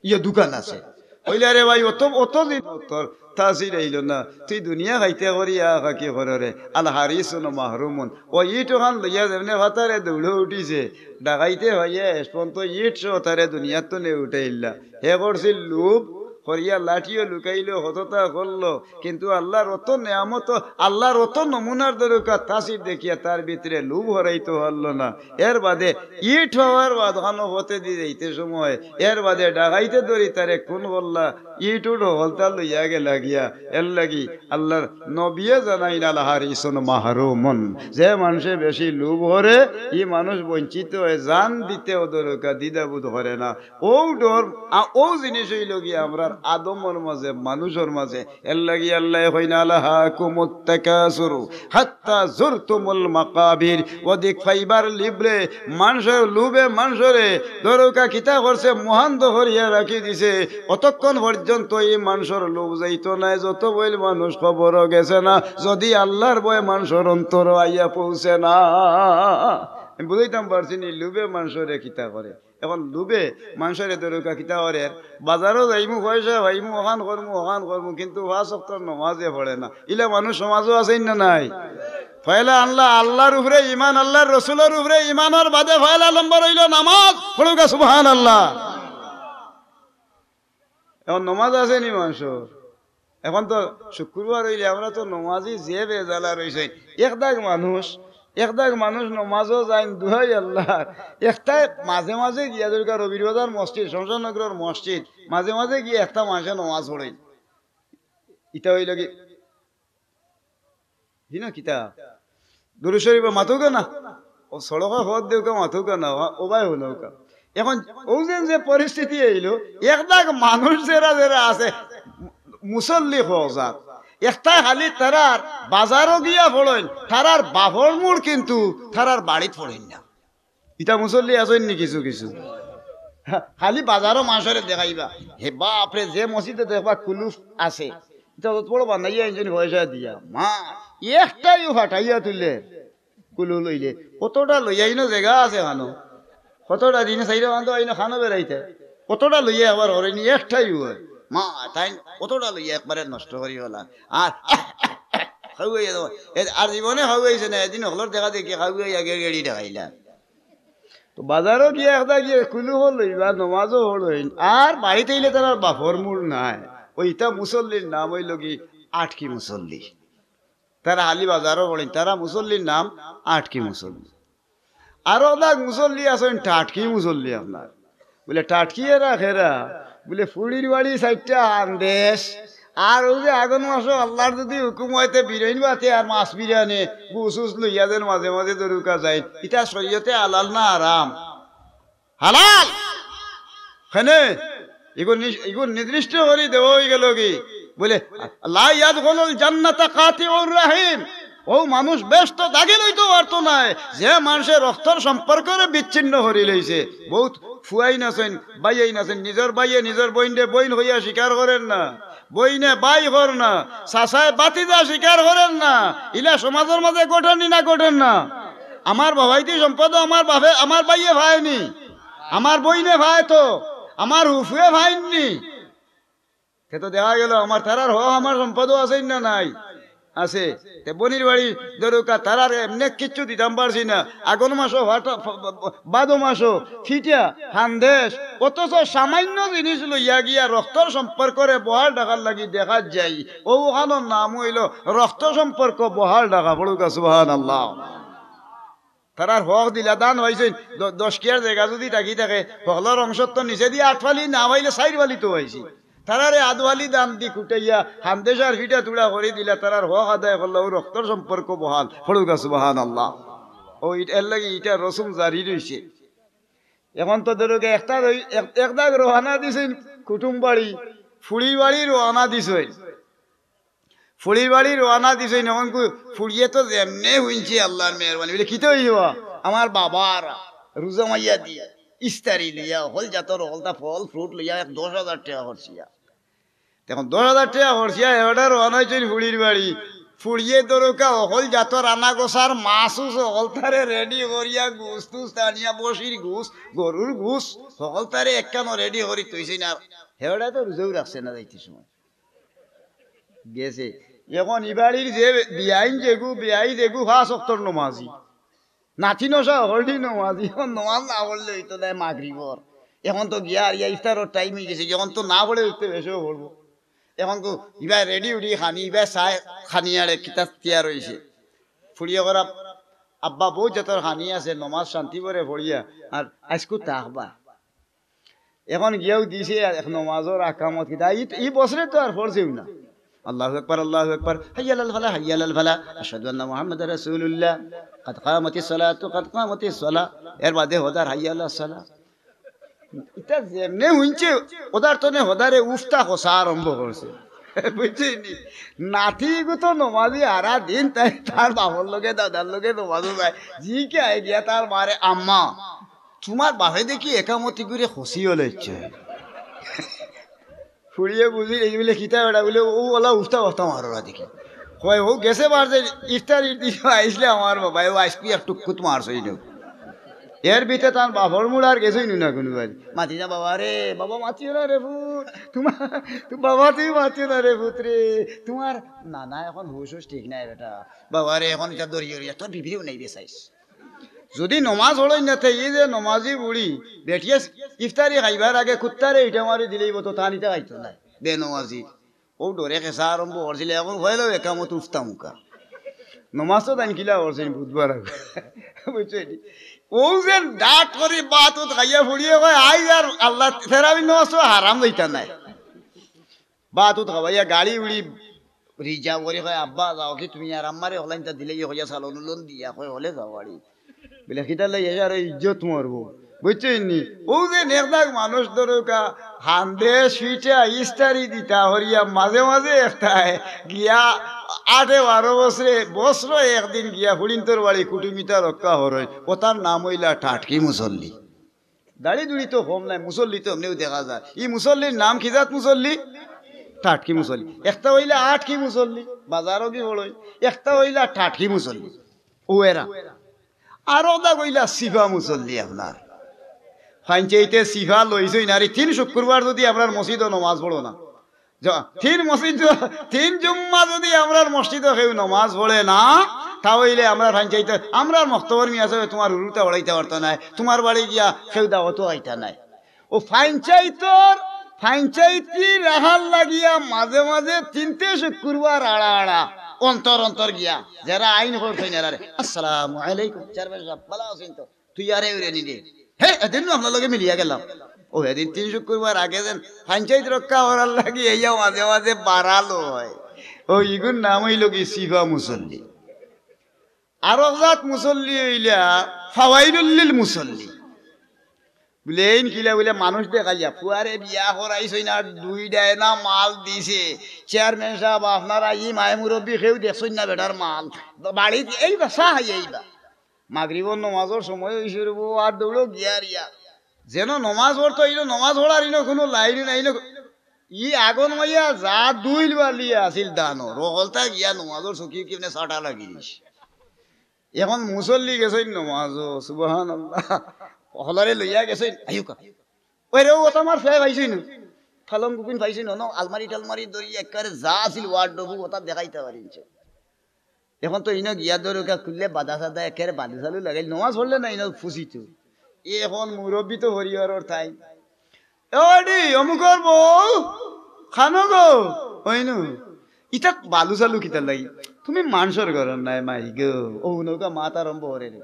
ইয়ে দুখান আছে। কইলা, "রে ভাই, অত, অত দিন তোর তাসির আইলো না, তুই দুনিয়া খাইতে করি আ খাকি কররে।" আল হারিসুন মাহরুমুন। ও ইট ওখান লইয়া যেমনে ফাতারে দৌড়ে উঠিছে, ডাকাইতে হইয়া এস পর্যন্ত ইট সহ তারে দুনিয়াত তো নে উঠাইলা। হে করছিল লোভ, করিয়া লাঠিও লুকাইলো, হততা করলো, কিন্তু আল্লার অত নেয়ামত, আল্লার অত নমুনার দরকার তাসির দেখিয়া তার ভিতরে লোভ হরাইতে পারলো না। এর বাদে ইট হওয়ার বাদখানো হতে দি যাইতে সময়, এর বাদে ডাকাইতে ধরি তারে খুন করলা, ইট উট হকলতা লইয়া গেলা গিয়া। এর লাগি আল্লার নবিয়ে জানাইন, "আল হারিসুন মাহরুমুন।" যে মানষে বেশি লোভ করে, ই মানুষ বঞ্চিত অয়, জান দিতেও দরকার দ্বিধাবোধ করে না। ও ডর, আ, ও জিনিস অইলো গিয়া আমরার আদমর মাঝে, মানুষর মাঝে। এর লাগি আল্লায় কইন, "আলহাকুমুত তাকাসুরু হাত্তা জুরতুমুল মাকাবির।" অধিক পাইবার লোভে, মানষর লোভে মানষরে দরকা কিতা করছে, মহান দখরিয়া রাখি দিছে। অতক্ষণ পর্যন্ত ই মানষর লোভ যাইতো নায়, যত বইল মানুষ কবরো গেছে না, যদি আল্লার ভয় মানষর অন্তরো আইয়া পৌঁছে না। আমি বুঝাইতাম পারছি নি, লোভে মানষরে কিতা করে। এখন লোভে মানষরে দরকা কিতা করে, বাজারো যাইমু, পয়সা পাইমু, অখান করমু, অখান করমু, কিন্তু পাঁচ ওয়াক্তর নমাজে পড়ে না। ইলা মানুষ সমাজো আছে না নাই? পয়লা আল্লাহ, আল্লার উপরে ইমান, আল্লার রসুলর উপরে ইমানর বাদে পয়লা নম্বর অইলো নমাজ। পড়ুকা সুবহানাল্লাহ। এখন নমাজ আছে নি মানষর? এখন তো শুক্রবার অইলে আমরা তো নমাজি যে বেজালা রইছইন। এক দাগ মানুষ, এক দাগ মানুষ নমাজো যাইন, দুহাই আল্লাহ। একটায় মাঝে মাঝে গিয়া দরকার রবির বাজার মসজিদ, শমশেরনগরর মসজিদ, মাঝে মাঝে গিয়া একটা মানষে নমাজ পড়ইন। ইটা অইলো কি? হিনো কিতা? দুরূদ শরীফ মাতউক্কা না? ও সড়কো পথ দেউক্কা মাতউক্কা না, ও, ও ভাই হুনউক্কা। এখন অউ যেন যে পরিস্থিতি আইলো, এক দাগ মানুষ যেরা যেরা আছে, মুসল্লি কও যার। একটায় খালি তারার বাজারো গিয়া পড়ইন, তারার বাফর মুড় কিন্তু তারার বাড়িত পড়ইন না। ইতা মুসল্লি আছইন নি কিছু কিছু? খালি বাজারো মানষরে দেখাইবা। হে বাপ রে, যে মসজিদে দেখবা কুলুফ আছে, ইতা অত বড় বানাইয়া আনছইন পয়সা দিয়া। মা, একটাইও ফাটাইয়া তুলে, কুলু লইলে। কতটা লইয়া ইনো জাগা আছে খানো? কতটা দিনে চাইরা বান্ধব আইনো খানো বেড়াইতে? কতটা লইয়া একবার হরেনি একটাইও হয়। মা, তাইন কতটা লইয়া একবারে নষ্ট করি ফেলা। আর খাওয়াইয়া দেওয়া। এ, আর জীবনে খাওয়াইছে না, এদিন হকলর দেখা দেখি খাওয়াইয়া গেড়ি গেড়ি দেখাইলা। তো বাজারো গিয়া একটা গিয়া কুলু হল লইবা, নমাজও হল হইন, আর বাড়িত আইলে তারার বাফর মুড় নাই। ওই ইতা মুসল্লির নাম অইলো কি আটকি মুসল্লি। তারা খালি বাজারো পড়ইন, তারা মুসল্লির নাম আটকি মুসল্লি। আরো দাগ মুসল্লি আছইন, টাটকি মুসল্লি আপনার। বুলে, "টাটকি এরা খেরা?" বুলে, "ফুড়ির বাড়ি সাইডটা আন্দেশ, আর অউ যে আগন মাসো আল্লাহর যুদি হুকুম অয় তে বিরইন বাতে আর মাছ বিরানে, গুস উস লইয়া যেন মাঝে মাঝে দরুকা যাইন, ইটা শরীয়তে হালাল না হারাম?" হালাল। কেনে? ইগুর নিশ-, ইগুর নির্দিষ্ট করি দেওয়া অইগেলো কি? বুলে, "লা ইয়াদখুলুল জান্নাতা কাতিউর রাহিম।" অউ মানুষ বেহেস্তো দাখিল অইতো পারতো নায়, যে মানষে রক্তর সম্পর্করে বিচ্ছিন্ন করিলাইছে। বউত ফুয়াইন আছইন, ভাইয়াইন আছইন, নিজর ভাইয়ে নিজর বইনরে বইন কইয়া স্বীকার করের না, বইনে ভাই কর না, চাচায় ভাতিজা স্বীকার করের না। ইলা সমাজর মাঝে ঘটের নি না ঘটের না? আমার বাবাইদি সম্পদও আমার বাপে, আমার ভাইয়ে পায়নি, আমার বইনে পায় তো, আমার হুফুয়ে পাইননি। তে তো দেখা গেলো আমার তারার হক আমার সম্পদও আছইন না নাই? আছে। তে বইনর বাড়ি দরুকা তারার এমনে কিচ্ছু দিতাম পারছি না। আগন মাসো ফাটা-, ফ-, ফ-, ফ-, ভাদো মাসো ফিটা, হান্দেশ, অথচ সামান্য জিনিস লইয়া গিয়া রক্তর সম্পর্করে বহাল রাখার লাগি দেখা যায়। অউ অখানর নাম অইলো রক্ত সম্পর্ক বহাল রাখা। পড়ুকা সুবহানাল্লাহ। তারার হক দিলা দান অইছে, দ-, দশ কিয়ার জাগা যুদি থাকি থাকে, হকলর অংশর তো নিচেদি আট ফালি, না পাইলে চাইর ফালি তো অইছে। তারারে আধ ফালি দান দি কুটাইয়া, হান্দেশ আর ফিটা তুড়া করি দিলা, তারার হক আদায় করলা, অউ রক্তর সম্পর্ক বহাল। পড়ুকা সুবহানাল্লাহ। অউ ইট-, এর লাগি ইটা রসুম জারি রইছে। এখন তো দরুকা একটা রই-, এক-, এক দাগ রওয়ানা দিছইন কুটুম বাড়ি, ফুড়ির বাড়ি রওয়ানা দিছইন। ফুড়ির বাড়ি রওয়ানা দিছইন, অখন কু-, ফুড়িয়ে তো যেমনে হুনছে আল্লাহর মেহেরবানি, বুলে, "কিতা অইছে বা?" "আমার বাবার রুজা মাইয়া দিয়া, ইফতারি লইয়া, হকল জাতর হকলতা ফল fruit লইয়া এক দশ হাজার টেকা খরচিয়া।" এখন দশ হাজার টেকা খরচিয়া, এবারে রওয়ানা অইছইন ফুড়ির বাড়ি। ফুড়িয়ে দরুকা হকল জাতর আনা গোছার মাছ উছ হকলতারে ready করিয়া, গুস তুস আনিয়া, বসির গুস, গরুর গুস, হকলতারে একখানো ready করি থইছইন। আর হেওড়া তো রুজাও রাখছে না যাইতে সময়। গেছে। এখন ইবাড়ির যে বিয়াইন যেগু, বিয়াই যেগু পাঁচ ওয়াক্তর নমাজি। নাতি নশা হকলটি নমাজি, এখন নমাজ না পড়লে অইতো নায় মাগরিবর। এখন তো গিয়া আর ইয়া ইফতারর time অইগেছে, এখন তো না পড়ে উঠতে বেশও পড়বো। এখন তো ইবায় ready উডি খানি, ইবায় চায় খানি আরে কিতা তৈয়ার অইছে। ফুড়িয়ে কইরা, "আব্বা, বউত জাতর খানি আছে, নমাজ শান্তি করে পড়িয়া, আর আইজকু থাকবা।" এখন গিয়াউ দিছে এক নমাজর আকামত কিতা, ই, ই বছরে তো আর পড়ছেউ না। আল্লাহু আকবার, আল্লাহু আকবার, হাইয়া আলাল ফালাহ, হাইয়া আলাল ফালাহ, আশহাদু আন্না মুহাম্মাদার রাসূলুল্লাহ, কাদ কামাতিস সালাতু, কাদ কামাতিস সালাহ। এর বাদে হদার হাইয়া আলাস সালাহ। ইতা যেমনে হুনছে, ওদার তনে হদারে উফতা খসা আরম্ভ করছে। বুঝছইন নি? নাতিগু তো নমাজি, হারা দিন তাই তার বাবার লগে, দাদার লগে নমাজো যায়। জি কে আয় গিয়া তার মারে, "আম্মা, তুমার বাপে দেখি একামতি করি খসি অইলে ইচ্ছে।" ফুড়িয়ে বুঝি, এই বুলে, "কিতা বেটা?" বুলে, "অউ অলা উফতা উফতা মাররা দেখি।" কয়, "অউ গেছে বার যে ইফতারির দিন আইছলা আমার বাবায়, অউ আইজকু এক টুকুত মারছইন।" এর ভিতরে তার বাপর মুড় আর গেছইন না কুনুবায়। মাতি না বাবারে, বাবা মাতিও না রে পুত, তুমার, তু-, বাবা তুমি মাতিও না রে পুত রে, তুমার নানা এখন হুশ হুশ ঠিক নাই বেটা। বাবারে, এখন ইতা ধরি ধরিয়া তোর বিবিরেও নাই বেসাইস। যুদি নমাজ পড়ইন না, তে ই যে নমাজি বুড়ি, বেটিয়ে ইফতারি খাইবার আগে কুত্তারে ইটা মারি দিলেই বতো, তা নিতে খাইতো নায়, বেনমাজি। অউ ডরে খেসা আরম্ভ করছিল, এখন অইলো একামত উফতা মুখা। নমাজ তো তাইন কিলা করছইন বুধবার আগে। বুঝছইন নি? অউ যে ডাট করি বাত উত খাইয়া ফুড়িয়ে কয়, "আইজ আর আল্লাহ তেরাবির নমাজ তো হারাম যাইতা নায়।" বাত উত খাওয়াইয়া গাড়ি উড়ি রিজার্ভ করি কয়, "আব্বা, যাও কি তুমি আর আম্মারে হকলতা দিলে ইয়ে কইয়া সালন উলন দিয়া কয় হকলে যাও বাড়ি।" বুলে, "কিতার লাগি? এসারে ইজ্জত মরবো।" বুঝছইন নি? অউ যে নেকদাক মানুষ দরুকা, হান্দে সুইটা ইস্তারি দিতা হরিয়া মাঝে মাঝে একটায় গিয়া আটে বারো বছরে, বছরো একদিন গিয়া ফুড়িন্তর বাড়ি কুটুমিতা রক্ষা হরইন। অতার নাম অইলা টাটকি মুসল্লি। দাড়ি দুড়ি তো কম নাই, মুসল্লি তো এমনেউ দেখা যায়। ই মুসল্লির নাম কি জাত মুসল্লি? টাটকি মুসল্লি। একটা অইলা আটকি মুসল্লি, বাজারো কি বড়ই, একটা অইলা টাটকি মুসল্লি। অউ এরা। আরো দাগ অইলা সিফা মুসল্লি আপনার। ফাইনচাইতে সিফা লইছইন, আর ই তিন শুক্রবার যুদি আপনার মসজিদো নমাজ পড়ো না, জ-, তিন মসজিদ জ-, তিন জুম্মা যুদি আমরার মসজিদো কেউ নমাজ পড়ে না, তা অইলে আমরার ফাইনচাইতে, আমরার মক্তবর মিয়া সাবে তুমার হুরুতা উড়াইতা পারতা নায়, তুমার বাড়ি গিয়া কেউ দাওয়াতো আইতা নায়। অউ ফাইনচাইতর, ফাইনচাইতি রাখার লাগিয়া মাঝে মাঝে তিনটে শুক্রবার আড়া আড়া অন্তর অন্তর গিয়া যেরা আইন করছইন এরারে, "আসসালামু আলাইকুম, চেয়ারম্যান সাব, ভালা আছইন তো?" তুই আরে উড়ে নিলে। হে, এদিন নু আপনার লগে মিলিয়া গেলাম। ও, এদিন তিন শুক্রবার আগে যেন পঞ্চায়েত রক্ষা করার লাগি এইয়া মাঝে মাঝে বাড়ালো হয়। ও, ইগুর নাম অইলো কি সিফা মুসল্লি। আর জাত মুসল্লি অইলা ফাওয়াইলুল লিল মুসল্লি। বুলে, এইন কিলা বুলে মানুষ দেখাইয়া, ফুয়ারে বিয়া করাইছইন আর দুই ডায়না মাল দিছে। চেয়ারম্যান সাব, আপনারা ই মায়ে মুরব্বি কেউ দেখছইন না বেটার মাল। বাড়িত এইবা, চা খাইয়া এইবা। মাগরিবর নমাজর সময় অইছে রে বউ, আর দৌড়ো গিয়া রিয়া। যেন নমাজ পড়তো, ইনো নমাজ পড়ার ইনো কুনু লাইন নাই, ইনো ই আগন মাইয়া যা দুইল বালি আছিল দানো, রগলতা গিয়া নমাজর চকি কেমনে সাটা লাগি দিস। এখন মুসল্লি গেছইন নমাজো, সুবহানাল্লাহ। হকলরে লইয়া গেছইন, আইউক্কা। ওই রে, ও তো আমার ফে পাইছইন, ফালং কুপিন পাইছইন, অনো আলমারি টালমারি ধরি একেবারে যা আছিল ওয়ার্ডরোব, ওটা দেখাইতা পারিনছে। এখন তো ইনো গিয়া ধরুক্কা খুললে বাদা সাদা একেবারে বালু সালু লাগাইল, নমাজ পড়লে না ইনো ফুসিত। এখন মুরব্বি তো পরিবারর তাই। এ ওডি, অমুকর বউ, খানো গো, অইনু। ইতা বালু সালু কিতার লাগি? তুমি মানষর ঘরর নায় মাই গো। ও নৌকা মাত আরম্ভ করে রে।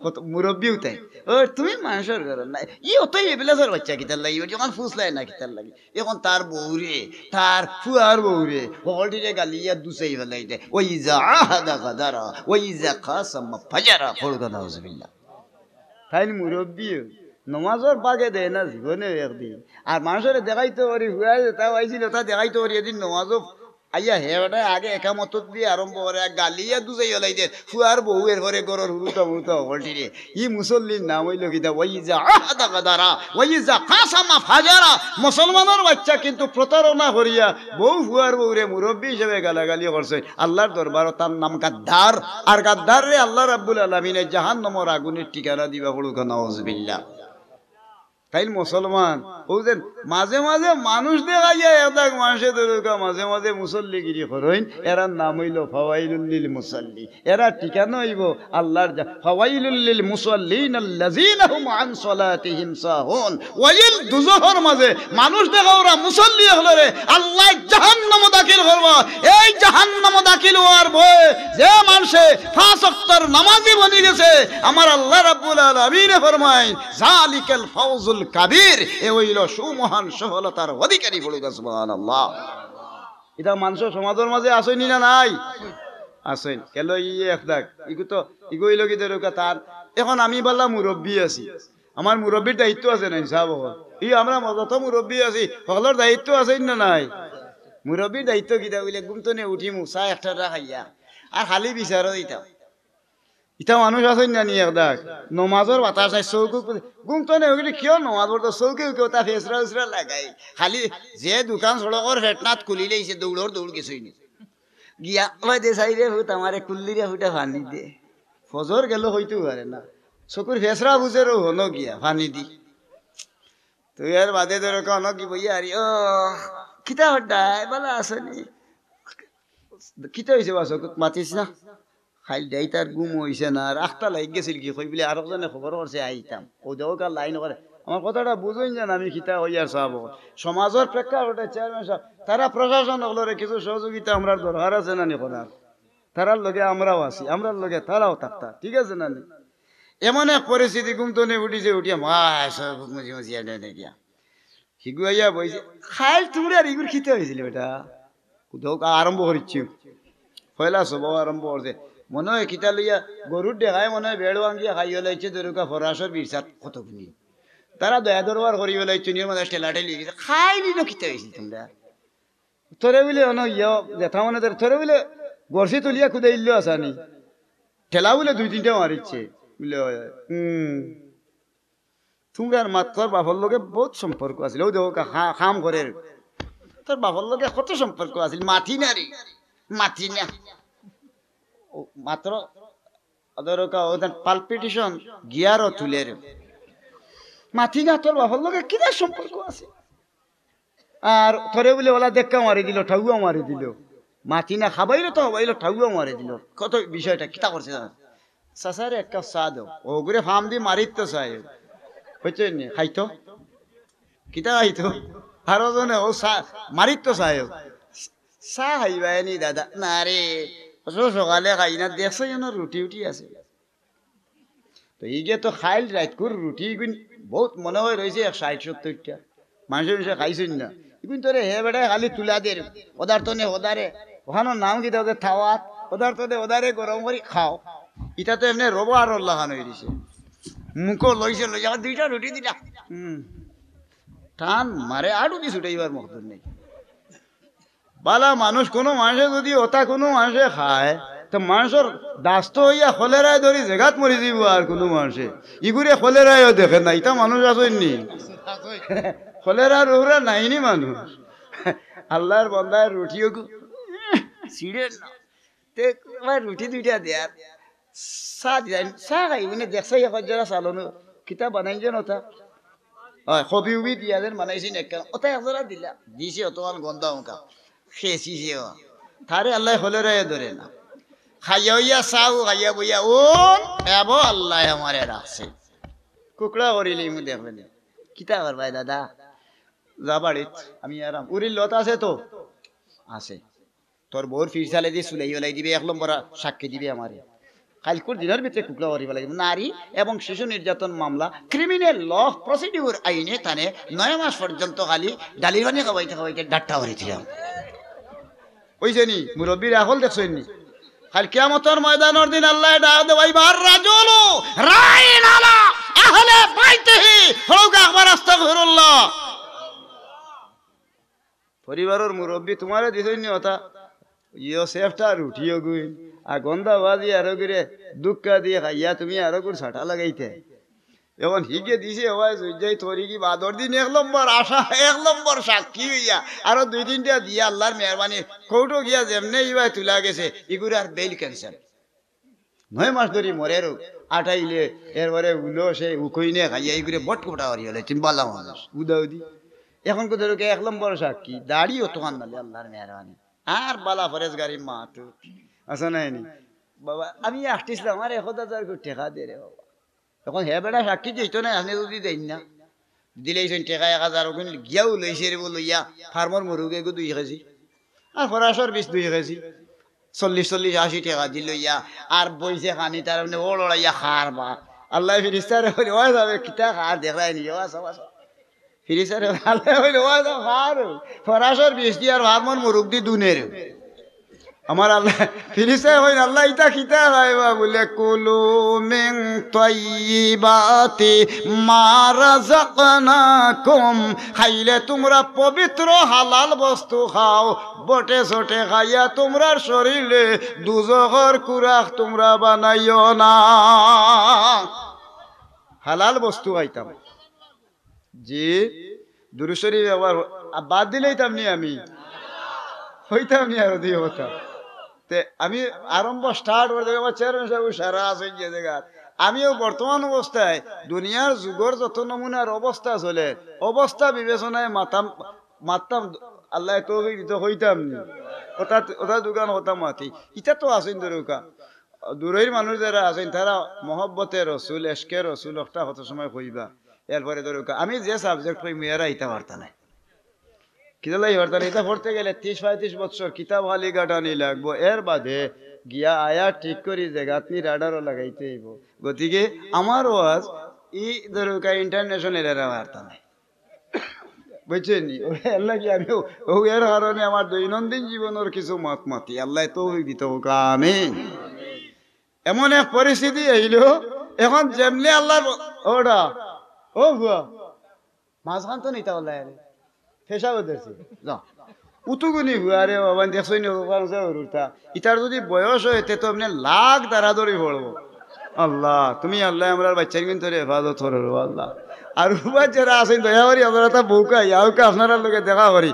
কত মুরব্বিও তাই। ও, তুমি মানষর ঘরর নায়। ই অতই এবলাসর বাচ্চা কিতার লাগি? ওই যখন ফুসলায় না কিতার লাগি? এখন তার বউরে, তার ফুয়ার বউরে, হকলটিরে গালিয়া দুসাই ফালাই দেয়। ওয়াইজা আহাদা গাদারা, ওয়াইজা খাসামা ফাজারা। পড়ুক্কা নাউজুবিল্লাহ। তাইন মুরব্বিও, নমাজর বাগে দেয় না জীবনে একদিন। আর মানষরে দেখাইতো পারি, ফুয়ায় যেতা পাইছিল, তা দেখাইতো পারি, এদিন নমাজও আইয়া হে বেটায় আগে একামত দি আরম্ভ করে, আর গালিয়া দুজাই ফালাই দের। ফুয়ার বউ এরপরে ঘরর হুরুতা মুরুতা হকলটিরে। ই মুসল্লির নাম অইলো কিতা? ওয়াইজা আহাদা গাদারা, ওয়াইজা কাসামা ফাজারা। মুসলমানর বাচ্চা কিন্তু প্রতারণা করিয়া বউ ফুয়ার বউরে মুরব্বি হিসাবে গালাগালি করছে। আল্লাহর দরবারো তার নাম গাদ্দার। আর গাদ্দাররে আল্লাহ রাব্বুল আলামিনে জাহান্নামর আগুনের ঠিকানা দিবা, পড়ুক্কা নাউজুবিল্লাহ। তাইন মুসলমান, অউ যেন মাঝে মাঝে মানুষ দেখাইয়া এদাক মানষে ধরুক্কা, মাঝে মাঝে মুসল্লিগিরি করইন, এরার নাম অইলো ফাওয়াইলুল লিল মুসল্লি। এরার ঠিকানা অইবো আল্লাহর জা-, ফাওয়াইলুল লিল মুসল্লিন আল্লাযীনা হুম আন সালাতিহিম সাহুন। ওয়াইল দুজখর মাঝে মানুষ দেখাওরা মুসল্লি অকলরে আল্লায় জাহান্নামো দাখিল করবা। এই জাহান্নামো দাখিল অওয়ার ভয়ে যে মানষে পাঁচ ওয়াক্তর নামাজি বনি গেছে, আমার আল্লাহ রাব্বুল আলামিনে ফরমাইন, যালিকাল ফাউজুল কাবীর, এ অইলো সুমহান সফলতার অধিকারী, পড়ুক্কা সুবহানাল্লাহ। ইতা মানষর সমাজর মাঝে আছইন নি না নাই? আছইন। কেলো ই এদাক, ইগু তো, ইগু অইলো কি ধরুক্কা তার, এখন আমি বালা মুরব্বি আছি, আমার মুরব্বির দায়িত্ব আছে না, ইনসাফ অকল। ই আমরা ম-, যত মুরব্বি আছি, হকলর দায়িত্ব আছে না নাই? মুরব্বির দায়িত্ব কিতা বুলে, ঘুম তনে উঠিমু, চা একটা খাইয়া, আর খালি বিচারো দিতাম। ইতা মানুষ আছইন না নি এদাক? নমাজর বাতাস নাই, চউখো, ঘুম তনে উঠি কিয় নমাজ পড়তো? চউখো কেউ তা ফেসরা উসরা লাগাই। খালি যে দোকান সড়কর ফেটনাত খুলিলাইছে, দৌড়র দৌড় গেছইন নি। গিয়া, ওই দে চাইরে ফুট আমারে কুল্লিরে ফুটা পানি দে। ফজর গেলো কইতেউ পারে না। চকুর ফেসরা বুঝেরও হনো গিয়া, পানি দি। তুই এর বাদে ধরুক্কা অনো কি বইয়া আরি, ও, কিতা হড্ডায়, বালা আছো নি? কিতা অইছে বা চকুত মাতিস না? খাইল দেই তার ঘুম অইছে না, আর আখতা লাগি গেছিল কি কই বুলে আরক জনে খবর করছে আইতাম। অউ দেখো কার লাইন করে। আমার কথাটা বুঝইন যেন আমি কিতা কইয়ার সাব। সমাজর প্রেক্ষাপটে চেয়ারম্যান সাব, তারা প্রশাসন অকলরে কিছু সহযোগিতা আমরার দরকার আছে না নি করার? তারার লগে আমরাও আছি, আমরার লগে তারাও থাকতা, ঠিক আছে না নি? এমন এক পরিস্থিতি, ঘুম তনে উঠিছে, উঠিয়া মা সব মুছি মুছি এনে এনে গিয়া। হিগু আইয়া বইছে, খাইল তুমরার ইগুর কিতা অইছিল বেটা? উদক আরম্ভ করিচ্ছি। পয়লা স্বভাব আরম্ভ করছে। মনে অয় কিতা লইয়া গরুর ডেগায় মনে অয় বেড় ভাঙ্গিয়া খাইয়া লাইছে, ধরুক্কা ফরাসর বিরসাত কতগুনি। তারা দয়া দরবার করিয়া লাইছে, নিয়ম মতো ঠেলাঠেলি অইছে। খাইল ইনো কিতা অইছিল তুমরার? তোরে বুলে অনো ইয়া, যেতা মনে তোরে, তোরে বুলে গরসি তুলিয়া কুদাইল্লো আছানি। ঠেলা বুলে দুই তিনটা মারিছে। বুলে, "অয়, অয়।" হুম। তুমরার মা-, তোর বাপর লগে বউত সম্পর্ক আছিল। অউ দেখো কা-, কা-, কাম করের। তোর বাপর লগে কত সম্পর্ক আছিল। মাতি না রে, মাতি না। অউ মাত্র ধরুক্কা, অউ যেন palpitation, গিয়ারও তুলের। মাতি না, তোর বাপর লগে কিতা সম্পর্ক আছে? আর তোরে বুলে অলা ধাক্কা মারি দিলো, ঠাউয়া মারি দিলো। মাতি না, খাবাইলো তো খাবাইলো, ঠাউয়া মারি দিলো। কত বিষয়টা কিতা করছে জানো? চাচারে এক কাপ চা দেও। অগুরে ফাম দি মারিত তো চায়। বুঝছইন নি? খাইতো? কিতা খাইতো? আরো জনে অউ চা, মারিত তো চায়। চা খাইবায় নি দাদা? না রে, অত সকালে খাই না, দেখছো যেন রুটি উটি আছে। তো ইগে তো খাইল রাইতকুর রুটি ইগুইন বউত মনে অয় রইছে এক ষাইট সত্তইরটা। মানষে মানষে খাইছইন না। ইগুইন তোরে হে বেটায় খালি তুলা দের, ওদার তনে ওদারে, ওখানোর নাম কিতা ওদের থাওয়াত, ওদার তনে ওদারে গরম করি খাও। ইটা তো এমনে রবো আর অল্লাহান অই দিছে। মুখো লইছে, লইয়া দুইটা রুটি দিলা। হুম। টান মারে, আড়ু দি ছুটাইবার মকদুর নেই। বালা মানুষ, কুনু মানষে যুদি অতা কুনু মানষে খায়, তো মানষর দাস্ত অইয়া কলেরায় ধরি জেগাত মরি যাইবো আর কুনু মানষে। ইগুরে কলেরায়ও দেখে না, ইতা মানুষ আছইন নি? কলেরার উহরা নাইনি মানুষ। আল্লার বন্দায় রুটিও গু-, ছিঁড়ে না। তে ভাই রুটি দুইটা দেয়ার। চা দিলাইন, চা খাই, মানে দেখছে ইয়া কজ্জরা চালনো। কিতা বানাইন যেন অতা। অয়, কবি উবি দিয়া যেন বানাইছইন একখান। অতা একজরা দিলা। দিছে অতখান গন্ধা মুখা। খেয়েছি সে ও। তারে আল্লায় কলেরায় ধরে না। খাইয়া অইয়া চাও, খাইয়া বইয়া, "ও, এবো আল্লায় আমারে রাখছে।" কুকড়া করিলিমু দেখবে নি। কিতা করবায় দাদা? যা বাড়িত, আমি আরাম। উরির লত আছে তো? আছে। তোর বউর ফিরসালে দি সুলাই ওলাই দিবে, এক নম্বর সাক্ষী দিবে আমারে। কাইলকুর দিনর ভিতরে কুকড়া করিবা লাগিবো। নারী এবং শিশু নির্যাতন মামলা, criminal law procedure আইনে তানে নয় মাস পর্যন্ত খালি ডালির পানি খাওয়াইতে খাওয়াইতে ডাট্টা করি দিলাম। অইছে নি? মুরব্বির আকল দেখছইন নি? কাইল কিয়ামতর ময়দানর দিন আল্লায় ডাক দেবা, "ইবার রাজুলু রাইন আলা আহলে বাইতিহি।" পড়উক্কা একবার আস্তাগফিরুল্লাহ। পরিবারর মুরব্বি তুমারে দিছইন নি অতা? ইয়ো সেফটা রুটিও গুইন। আর গন্ধা বাজি আরো গুরে দুক্কা দিয়া খাইয়া তুমি আরো গুর ছাটা লাগাইতে। এখন হিগে দিছে, ওবায় জুইজাই তরি কি বাদর দিন এক নম্বর আশা, এক নম্বর সাক্ষী অইয়া, আরো দুই তিনটা দিয়া আল্লার মেহেরবানি, কোর্টো গিয়া যেমনে ইবায় তুলা গেছে, ইগুর আর bail cancel। নয় মাস ধরি মরের, আটাইলে, এরপরে উলো সে উকইনে খাইয়া, ইগুরে বট কোটা করি হলে, তুমি বালা মানুষ, উদাউদি। এখন কত লোকে এক নম্বর সাক্ষী, দাড়ি অতখান নালে আল্লার মেহেরবানি। আর বালা ফরেজগারি মা তো, আছে না এনি? বাবা, আমি আটটিছিলাম, আমার এক হাজার করে টেকা দে রে বাবা। এখন হে বেটা সাক্ষী যাইতো না, আপনি যদি দেইন না। দিলাইছইন টেকা এক হাজার, ওগুন গিয়াও লইছে রে বো লইয়া, ফার্মর মুরুগ এগু দুই কেজি। আর ফরাসর বিষ দুই কেজি। চল্লিশ, চল্লিশ, আশি টেকা দি লইয়া, আর বইছে খানি তার মানে ওড়াইয়া খার বা। আল্লায় ফিরিস্তারে কইলে, "ওই যাবে, কিতা খার দেখরায় নি, ও আসো, আসো।" ফিরিস্তারে আল্লায় কইলে, "ওই যাও খার, ফরাসর বিষ দি আর ফার্মর মুরুগ দি দুনের।" আমার আল্লায়, ফিরিস্তায় কইন, "আল্লাহ, ইতা কিতা খাইবা?" বুলে, "কুলু মিন তাইয়িবাতি মা রাযাকনাকুম।" খাইলে তুমরা পবিত্র হালাল বস্তু খাও, বটে চটে খাইয়া তুমরার শরীরে দুজখর কুরাক তুমরা বানাইও না। হালাল বস্তু খাইতাম। জি, দুরুদ শরিফ একবার হ-, আ, বাদ দিলাইতাম নি আমি? কইতাম নি আরো দুই কথা? তে আমি আরম্ভ start করি দেই, আমার চেয়ারম্যান সাব সারা আছে গিয়া জাগাত। আমিও বর্তমান অবস্থায় দুনিয়ার যুগর যত নমুনার অবস্থা চলে, অবস্থা বিবেচনায় মাতাম, মাততাম, আল্লায় তৌফিক দিতো কইতাম নি। অতা, অতা দুকান কথা মাতি। ইতা তো আছইন ধরুকা। দূরইর মানুষ যারা আছইন, তারা মহব্বতে রসুল, এশকে রসুল, একটা কত সময় কইবা। এরপরে ধরুকা, আমি যে subject কইমু, এরা ইতা পারতা নায়। কিতা লাগি পারতা নায়? ইতা পড়তে গেলে ত্রিশ পঁয়ত্রিশ বছর কিতাব খালি গাটানি লাগবো। এর বাদে গিয়া আয়া ঠিক করি জাগাত নি রাডারও লাগাইতে অইবো। গতিকে আমার ওয়াজ ই ধরুকা international এরা পারতা নায়। বুঝছইন নি? ও আল্লাহ কি আমি ও, ও এর কারণে আমার দৈনন্দিন জীবনর কিছু মাত মাতি। আল্লায় তৌফিক দিতো কউকা, আমিন। এমন এক পরিস্থিতি আইলো, এখন যেমনে আল্লাহর ব-, ওটা, ও ফুয়া, মাঝখান তো নিতা আল্লাহ আরে। পেশাব ধরছে। যাও। উতুগুনি ফুয়া রে বাবা, দেখছইন নি, ওখান সে উঠুরতা। ইতার যদি বয়স অয়, তে তো এমনে লাখ দাঁড়াদৌড়ি পড়বো। আল্লাহ, তুমি আল্লাহ আমরার বাচ্চার কিন্তু হেফাজত করো রে আল্লাহ। আর উবা যারা আছইন, দয়া করি আপনারা তা বউকা, ইয়াউকা আপনারার লগে দেখা করি।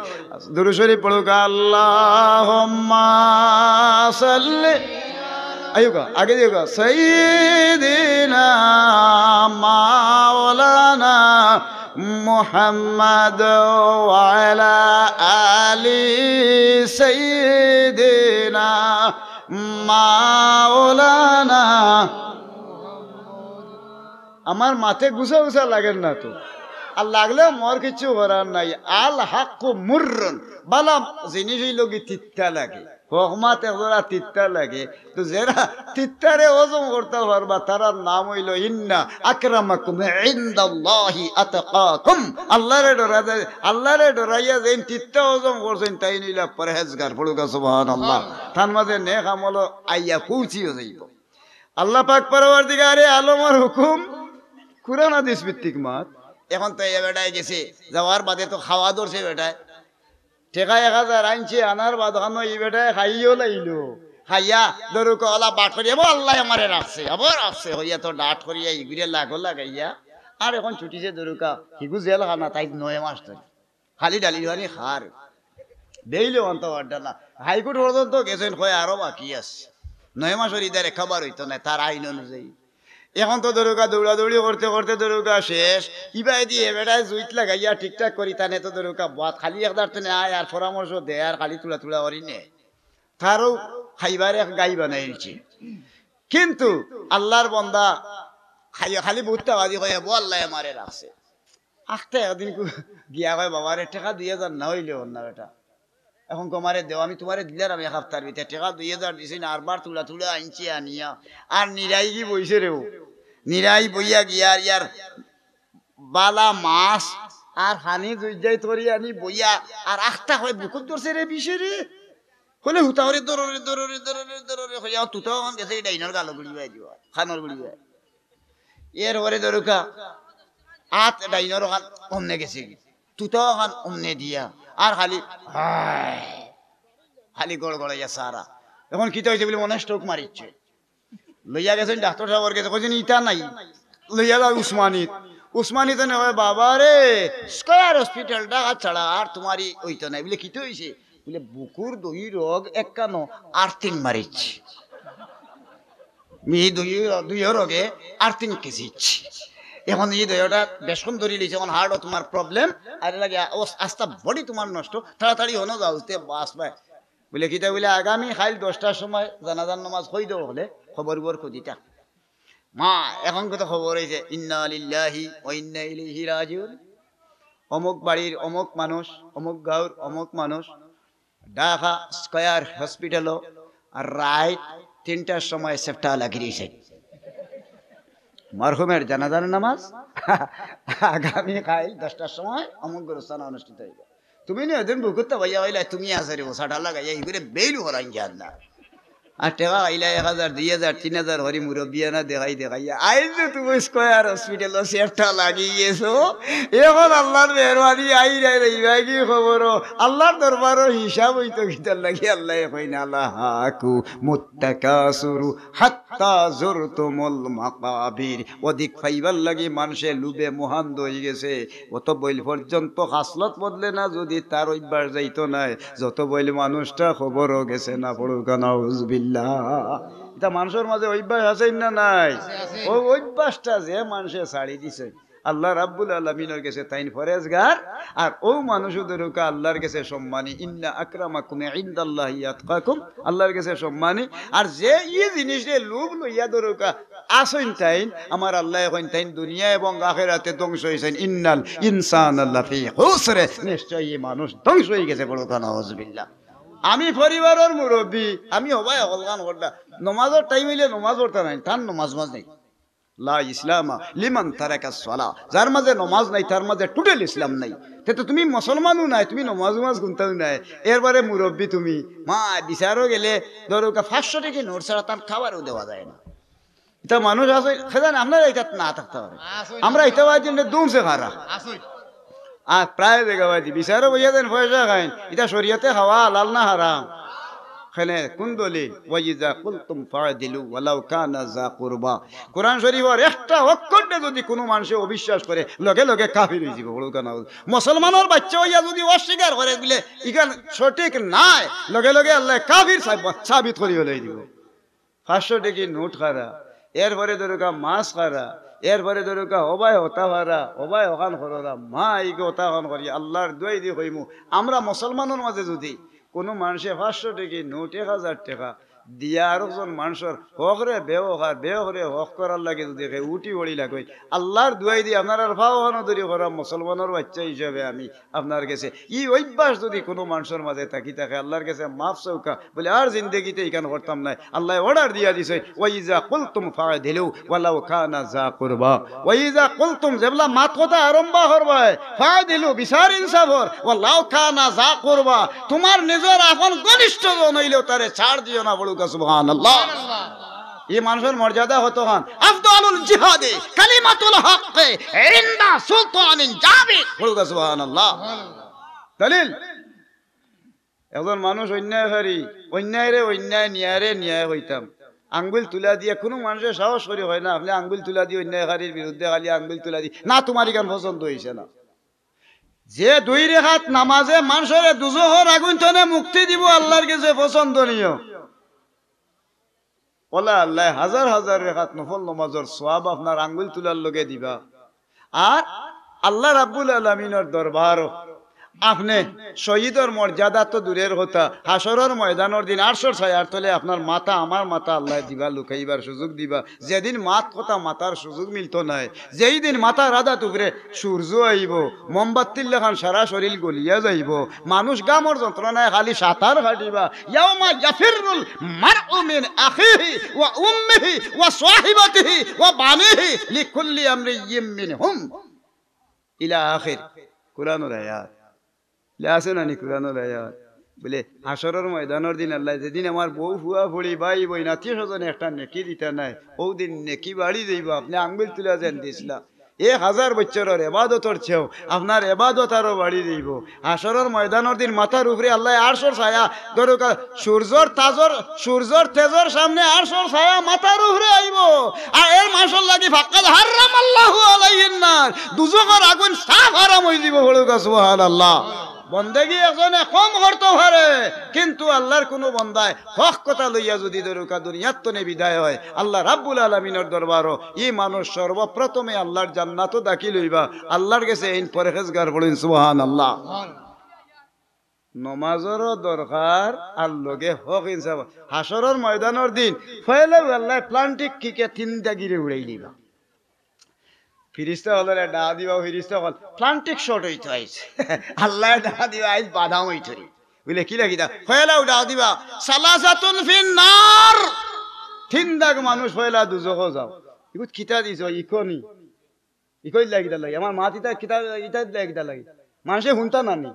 দুরুদ শরিফ পড়ুকা, আল্লাহুম্মা সাল্লি, আইউকা, আগে দিউকা, সাইয়্যিদিনা মাওলানা মুহাম্মদ ওয়া আলা আলি সাইয়্যিদিনা মাওলানা। আমার মাতে গুছা গুছা লাগের না তো। আর লাগলেও মোর কিচ্ছু করার নাই। আল হাক্কু মুররুন, বালা জিনিস অইলো গি তিত্তা লাগে, হক মাত একজরা তিত্তা লাগে। তো যেরা তিত্তারে হজম করতা পারবা, তারার নাম অইলো ইন্না আকরামাকুম ইনদাল্লাহি আতকাকুম। আল্লারে ডরাইয়া, আল্লারে ডরাইয়া যেইন তিত্তা হজম করছইন, তাইন অইলা পরহেজগার। পড়ুক্কা সুবহানাল্লাহ। তান মাঝে নেক আমলও আইয়া পৌঁছিও যাইবো। আল্লাহ পাক পরওয়ারদিগারে আলমর হুকুম, কুরআন হাদিস ভিত্তিক মাত। এখন তো এ বেটায় গেছে, যাওয়ার বাদে তো খাওয়া ধরছে বেটায়। টেকা এক হাজার আনছে, আনার বাদ খানো ই বেটায় খাইও লাইলো। খাইয়া দরুকা অলা বাট করি, "এবো আল্লায় আমারে রাখছে, আবার রাখছে," হইয়া তো ডাট করিয়া ইগুরে লাগো লাগাইয়া। আর এখন ছুটিছে দরুকা, হিগু জেলখানা, তাই নয় মাস ধরি খালি ডালি জোয়ানি খার। বেইলে অন্ত পারতা না। হাইকোর্ট পর্যন্ত গেছইন, কয় আরো বাকি আছে। নয় মাসর ইদার একবার অইতো নায়, তার আইন অনুযায়ী। এখন তো দরুকা দৌড়াদৌড়ি করতে করতে দরুকা শেষ। ইবায়দি এ বেটায় জুইত লাগাইয়া ঠিকঠাক করি তানে তো দরুকা বাত খালি একদার তনে আয় আর পরামর্শ দে আর খালি তুলা তুলা করি নে। তারও খাইবার এক গাই বানাই নিছে। কিন্তু আল্লার বন্দা খালি, খালি বুঝতে বাজি কয়, "এবো আল্লায় আমারে রাখছে।" আখতে একদিন কু-, গিয়া কয়, "বাবারে, টেকা দুই হাজার না অইলে অর না বেটা।" এখন কমারে দেও, আমি তুমারে দিলাম এক হাপ্তার ভিতরে। টেকা দুই হাজার দিছি না, আরবার তুলা তুলা আনছি আনিয়া। আর নিরাই গি বইছে রে ও। নিরাই বইয়া গিয়া আর ইয়ার বালা মাছ আর হানি দুই যাই তরি আনি বইয়া আর আখতা কয়, "বুকুত ধরছে রে বিষে রে।" কইলে হুতা করে ধরো রে, ধরো রে, ধরো রে, ধরো রে, কইয়া তুতা অখান গেছে ডাইনর গালো গুড়ি বাই দিবা, খানোর গুড়ি বাই। এরপরে দরুকা আত ডাইনর অখান অমনে গেছে গি, তুতা অখান অমনে দিয়া, আর খালি, খালি গড়গড়াইয়া সারা। এখন কিতা অইছে বুলি মনে হয় স্ট্রোক মারিছে। লইয়া গেছইন ডাক্তার সাবর গেছে, কইছইন, "ইতা নাই, লইয়া যাও উসমানীত।" উসমানীত এনে কয়, "বাবা রে, স্কয়ার হসপিটাল ঢাকা ছাড়া আর তুমার ই অইতো নাই।" বলে, "কিতা অইছে?" বলে, "বুকুর দুই রগ একখানো আর্থিং মারিছে।" মি দুই, দুইও রগে আর্থিং কেসিছ। এখন ই দুইওটা বেশক্ষণ ধরি লইছে, এখন হার্টও তুমার প্রবলেম, আর এর লাগি আ-, অস-, আস্তা বডি তুমার নষ্ট, তাড়াতাড়ি হনো যাও, উঠতে বাস পায়। বলে, "কিতা?" বলে, "আগামী কাইল দশটার সময় জানাজার নামাজ কই দেবো?" বলে, "খবর উবর কো দিতা।" মা, এখন কত খবর অইছে, "ইন্না লিল্লাহি ওয়া ইন্না ইলাইহি রাজিউন।" অমুক বাড়ির অমুক মানুষ, অমুক গাঁওর অমুক মানুষ, ঢাকা স্কয়ার হসপিটালো আর রাইত তিনটার সময় সেফটা লাগি রইছে। মরহুমের জানাজার নামাজ আগামী কাইল দশটার সময় অমুক গোরস্থানে অনুষ্ঠিত অইবো। তুমি নি ওদিন বুকুত্তা ভাইয়া অইলা, তুমি আছে রে, ও সাটা লাগাইয়া, ইগুরে বেইল করাইন জান না। আর টেকা আইলা এক হাজার, দুই হাজার, তিন হাজার করি মুরব্বিয়ানা দেখাই দেখাইয়া। আইজ যে তুমি স্কয়ার হসপিটালো সেফটা লাগি গেছো, এখন আল্লার মেহেরবানি আই রাই রইবা কি খবর? আল্লার দরবারো হিসাব অইতো কিতার লাগি? আল্লায় কইন, "আলহাকুমুত তাকাসুরু হাত্তা জুরতুমুল মাকাবির।" অধিক পাইবার লাগি মানষে লুভে মোহান্ধ অইগেছে। অত বইল পর্যন্ত খাসলত বদলে না যুদি তার অভ্যাস যাইতো নায়, যত বইল মানুষটা খবরও গেছে না। পড়ুক্কা নাউজুবিল্লাহ। ইতা মানষর মাঝে অভ্যাস আছে না নাই? আছে, আছে। অউ অভ্যাসটা যে মানষে ছাড়ি দিছে, আল্লাহ রাব্বুল আলামিনর গেছে তাইন পরেজগার, আর অউ মানুষও দরুকা আল্লার গেছে সম্মানী। ইন্না আকরামাকুম ইনদাল্লাহি আতকাকুম, আল্লার গেছে সম্মানী। আর যে ই জিনিসরে লুভ লইয়া দরুকা আছইন তাইন, আমার আল্লায় কইন তাইন দুনিয়া এবং আখেরাতে ধ্বংস অইছইন। ইন্নাল ইনসানা লাফি খুসরে, নিশ্চয় ই মানুষ ধ্বংস অইগেছে। পড়ুক্কা নাউজুবিল্লাহ। আমি পরিবারর মুরব্বি, আমি হবায় হকলখান করলা। নমাজর টাইম অইলে নমাজ পড়তা নায়, তার নমাজ মাজ নাই। লা ইসলামা লিমান তারাকাস সালাহ, যার মাঝে নমাজ নাই তার মাঝে টোটাল ইসলাম নাই। তে তো তুমি মুসলমানও নায়, তুমি নমাজ উমাজ গুনতাও নায়, এরবারে মুরব্বি তুমি। মা, বিচারও গেলে দরুকা পাঁচশো টেকি নোট ছাড়া তান খাবারও দেওয়া যায় না। ইতা মানুষ আছে, খেজান আপনারা ইতা না থাকতা পারে। আছে। আমরা ইতা বাদ দিন দুমছে খারা। আছে। আর প্রায় জাগা বাদ দি বিচারও বইয়া দেন পয়সা খাইন। ইতা শরিয়তে খাওয়া হালাল না হারাম? কেনে, কুন দলিল? "ওয়া ইযা কুলতুম ফা'দিলু ওয়ালাউ কানা যা কুরবা।" কোরআন শরিফর একটা অক্ষররে যুদি কুনু মানষে অবিশ্বাস করে, লগে লগে কাফির অইযিবো। পড়ুক্কা নাউজু-, মুসলমানর বাইচ্চা অইয়া যুদি অস্বীকার করে বলে, "ইখান সঠিক নায়", লগে লগে আল্লায় কাফির সাব-, সাবিত করি ফালাই দিবো। পাঁচশো টেকি নোট খারা, এরপরে দরুকা মাছ খারা, এরপরে দরুকা হবায় হতা খারা, হবায় হখান কররা, মা, ই হতা হখান করি, আল্লার দোয়াই দি কইমু, আমরা মুসলমানর মাঝে যুদি কুনু মানষে পাঁচশো টেকি নোট, এক হাজার টেকা, দিয়া আরকজন মানষর হকরে বেহক আর বেহকরে হক করার লাগি যুদি কেউ উঠি পড়ি লাগই, আল্লার দুয়াই দি আপনারার পাও খানো ধরি কইরাম, মুসলমানর বাইচ্চা হিসাবে আমি আপনার গেছে, ই অভ্যাস যুদি কুনু মানষর মাজে থাকি থাকে, আল্লার গেছে মাফ চাউক্কা, বুলে আর জিন্দেগিতে ইখান করতাম নায়। আল্লায় order দিয়া দিছে, "ওয়াইজা কুলতুম ফা'দিলু ওয়ালাউ কানা যা কুরবা।" ওয়াইজা কুলতুম, যেবলা মাত-কথা আরম্ভ করবায়, ফা'দিলু, বিচার ইনসাফ অর, ওয়ালাউ কানা যা কুরবা, তুমার নিজর আপন ঘনিষ্ঠজন অইলেও তারে ছাড় দিও না, পড়ুক্কা সুবহানাল্লাহ। ই মানষর মর্যাদা কতখান। আফদালুল জিহাদি কালিমাতুল হক ইনদা সুলতানিন জাবির, পড়ুক্কা সুবহানাল্লাহ। দলিল, একজন মানুষ অন্যায়কারী, অন্যায়রে অন্যায়, ন্যায়রে ন্যায় কইতাম। আঙ্গুল তুলা দিয়া কুনু মানষে সাহস করি কয় না, আপনে আঙ্গুল তুলা দিয়া অন্যায়কারীর বিরুদ্ধে খালি আঙ্গুল তুলা দি, না, তুমার ইখান পছন্দ অইছে না। যে দুই রেকাত নামাজে মানষরে দুজখর আগুন থনে মুক্তি দিবো, আল্লার গেছে পছন্দনীয়। অলা আল্লায় হাজার হাজার রেকাত নফল নমাজর সওয়াব আপনার আঙ্গুল তুলার লগে দিবা। আর আল্লাহ রাব্বুল আলামিনর দরবারো আপনে শহীদর মর্যাদা তো দূরের কথা, হাশরর ময়দানর দিন আরশর ছায়ার তলে আপনার মাথা, আমার মাথা আল্লায় দিবা, লুকাইবার সুযোগ দিবা। যেদিন মাত-কথা মাতার সুযোগ মিলতো নায়, যেই দিন মাথার আদাত উপরে সূর্য আইবো, মোমবাতির লাখান সারা শরীল গলিয়া যাইবো, মানুষ ঘামর যন্ত্রণায় খালি সাঁতার কাটিবা। ইয়াউমা ইয়াফিরুল মারউ মিন আখিহি ওয়া উম্মিহি ওয়া সাহিবাতিহি ওয়া বানিহি লিকুল্লি আমরিয়্যিম মিনহুম ইলা আখির। কুরআনর আয়াত। ইলা আছে না নি কুরআনর আয়াত? বুলে, হাশরর ময়দানর দিন আল্লায় যেদিন আমার বউ, ফুয়া, ফুড়ি, ভাই, বইন, আত্মীয় স্বজন একটা নেকি দিতা নায়, অউ দিন নেকি বাড়ি যাইবো, আপনে আঙ্গুল তুলা যেন দিছলা। এক হাজার বছরর এবাদতর চেয়েও আপনার এবাদত আরো বাড়ি যাইবো। হাশরর ময়দানর দিন মাথার উপরে আল্লায় আরশর ছায়া, দরকার সূর্যর তাজর, সূর্যর তেজর সামনে আরশর ছায়া মাথার উপরে আইবো। আর এর মানষর লাগি ফাক্কাদ হাররামাল্লাহু আলাইহিন নার, দুজখর আগুন সাফ হারাম অই দিবো। পড়ুক্কা সুবহানাল্লাহ। বন্দেগি একজনে কম করতো পারে, কিন্তু আল্লার কুনু বন্দায় হক কথা লইয়া যুদি দরুকা দুনিয়ার তনে বিদায় অয়, আল্লাহ রাব্বুল আলামিনর দরবারো ই মানুষ সর্বপ্রথমে আল্লার জান্নাতো দাখিল অইবা। আল্লার গেছে এইন পরহেজগার, পড়ইন সুবহানাল্লাহ। নমাজরও দরকার আর লগে হক ইনসাফ। হাশরর ময়দানর দিন পয়লাউ আল্লায় প্লান্টিক কিকে তিন দাগিরে উড়াই নিবা। ফিরিস্তা অকলরে ডাক দিবা, ফিরিস্তা অকল, প্লান্টিক শর্ট অইতো আইছে। আল্লায় ডাক দিবা, আইজ বাদাম অইতো রে। বুলে, কিলা কিতা? পয়লাউ ডাক দিবা, সালাসাতুন ফিন নার। তিন দাগ মানুষ পয়লা দুজখো যাও। ইগুত কিতা দিছো? ইকো নি? ইকো ইলা কিতা লাগি? আমার মাত ইতা কিতা, ইতা ইলা কিতা লাগি? মানষে হুনতা না নি?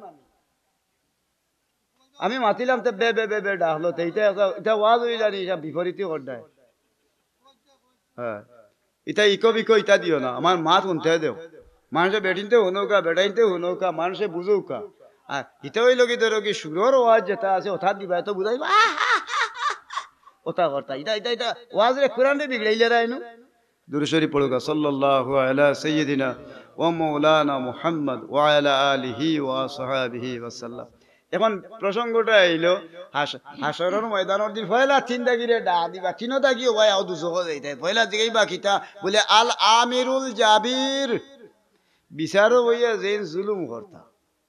আমি মাতিলাম, তে বে বে বে বে ডাকলো, তে ইটা একটা, ইটা ওয়াজ অইলা নি, ইটা বিপরীতই করডায়। হ্যাঁ, ইটা ইকো বিকো ইটা দিও না, আমার মাত হুনতে দেও। মানষে বেটিনতে হুনউকা, বেটাইনতে হুনউকা, মানষে বুঝউকা। আর ইটা অইলো কি, ধরো কি, সুরর ওয়াজ যেটা আছে, ওটা দিবা, তো বুঝাইবা, ওটা করতা। ইটা, ইটা, ইটা ওয়াজরে, কুরআনরে বিগড়াইলে রাইনু। দুরূদ শরীফ পড়ুক্কা, সাল্লাল্লাহু আলা সাইয়্যিদিনা ওয়া মাওলানা মুহাম্মদ ওয়া আলা আলিহি ওয়া আসহাবিহি ওয়া সাল্লাম। এখন প্রসঙ্গটা আইলো, হাশ-, হাশরর ময়দানর দিন পয়লা তিন দাগিরে ডাক দিবা, তিনো দাগিও ভাই আও দুজখো যাইতায়। পয়লা জিগাইবা কিতা? বুলে, আল আমিরুল জাবির। বিচারো বইয়া যেইন জুলুম করতা।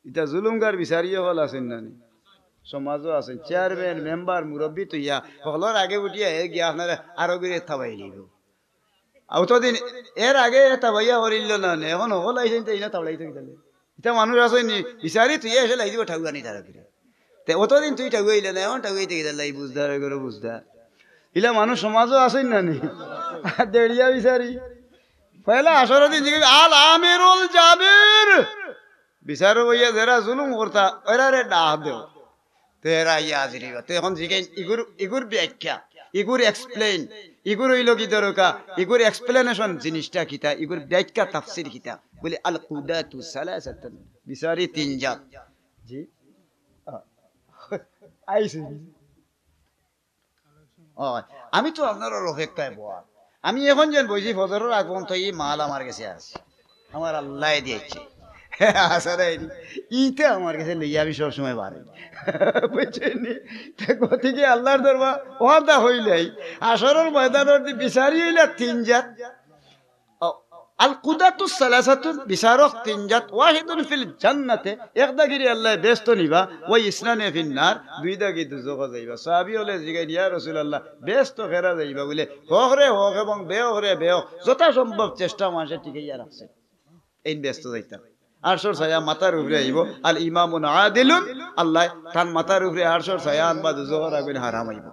ইতা জুলুমগার বিচারি অকল আছইন না নি? সমাজো আছইন। চেয়ারম্যান, মেম্বার, মুরব্বি থইয়া হকলর আগে উঠিয়া হে গিয়া আপনারে আরো গিরে থাবাই লইবো। অতদিন এর আগে এ থাবাইয়া করিল না নে, এখন হকল আইছইন তে ইনা থাবড়াইতো কিতালে। ইতা মানুষ আছইন নি? বিচারি থইয়া এসে লাই দিবো ঠাউয়া নি তার গিরে। তে অতদিন তুই ঠাউয়া অইলে না, এখন ঠাউয়া অইতে কিতালে, ই বুঝদার, এগুলো বুঝদার। ইলা মানুষ সমাজো আছইন না নি? আর দেড়িয়া বিচারি। পয়লা হাশরর দিন জিগাইবা, আল আমিরুল জাবির। বিচারো বইয়া যেরা জুলুম করতা, এরারে ডাক দেও। তে এরা আইয়া হাজির অইবা। তে এখন জিগাইন, ইগুর, ইগুর ব্যাখ্যা, ইগুর explain, ইগুর অইলো কি দরকার, ইগুর explanation জিনিসটা কিতা, ইগুর ব্যাখ্যা তাফসির কিতা? বুলে, আল কুদাতু সালাসাতুন, বিচারি তিন জাত। জি? আ, আইছি। অয়, আমি তো আপনারার অপেক্ষায় বওয়া। আমি এখন যেন বইছি ফজরর আগ পর্যন্ত, ই মাল আমার গেছে আছে। আমার আল্লায় দিয়াইছে। আসলে ইটা আমার গেছে লইয়া আমি সবসময় বাড়ি। বুঝছইন নি? তে গতিকে আল্লার দরবার ওয়াদা অইলাই, হাশরর ময়দানর দি বিচারি অইলা তিন জাত। অ, আল কুদাতুস সালাসাতুন, বিচারক তিন জাত, ওয়াহিদুন ফিল জান্নাতে, এক দাগিরে আল্লায় বেহেস্তো নিবা, ওয়া ইসনানে ফিন্নার, দুই দাগি দুজখো যাইবা। সাহাবী অকলে জিগাইন, ইয়া রাসূলুল্লাহ, বেহেস্তো কেরা যাইবা? বুলে, হকরে হক এবং বেহকরে বেহক, যথাসম্ভব চেষ্টা মানষে টিকাইয়া রাখছে। এইন বেহেস্তো যাইতা। আরশর ছায়া মাথার উপরে আইবো, আল ইমামুন আদিলুন, আল্লায় তান মাথার উপরে আরশর ছায়া আনবা, দুজখর আগুন হারাম আইবো।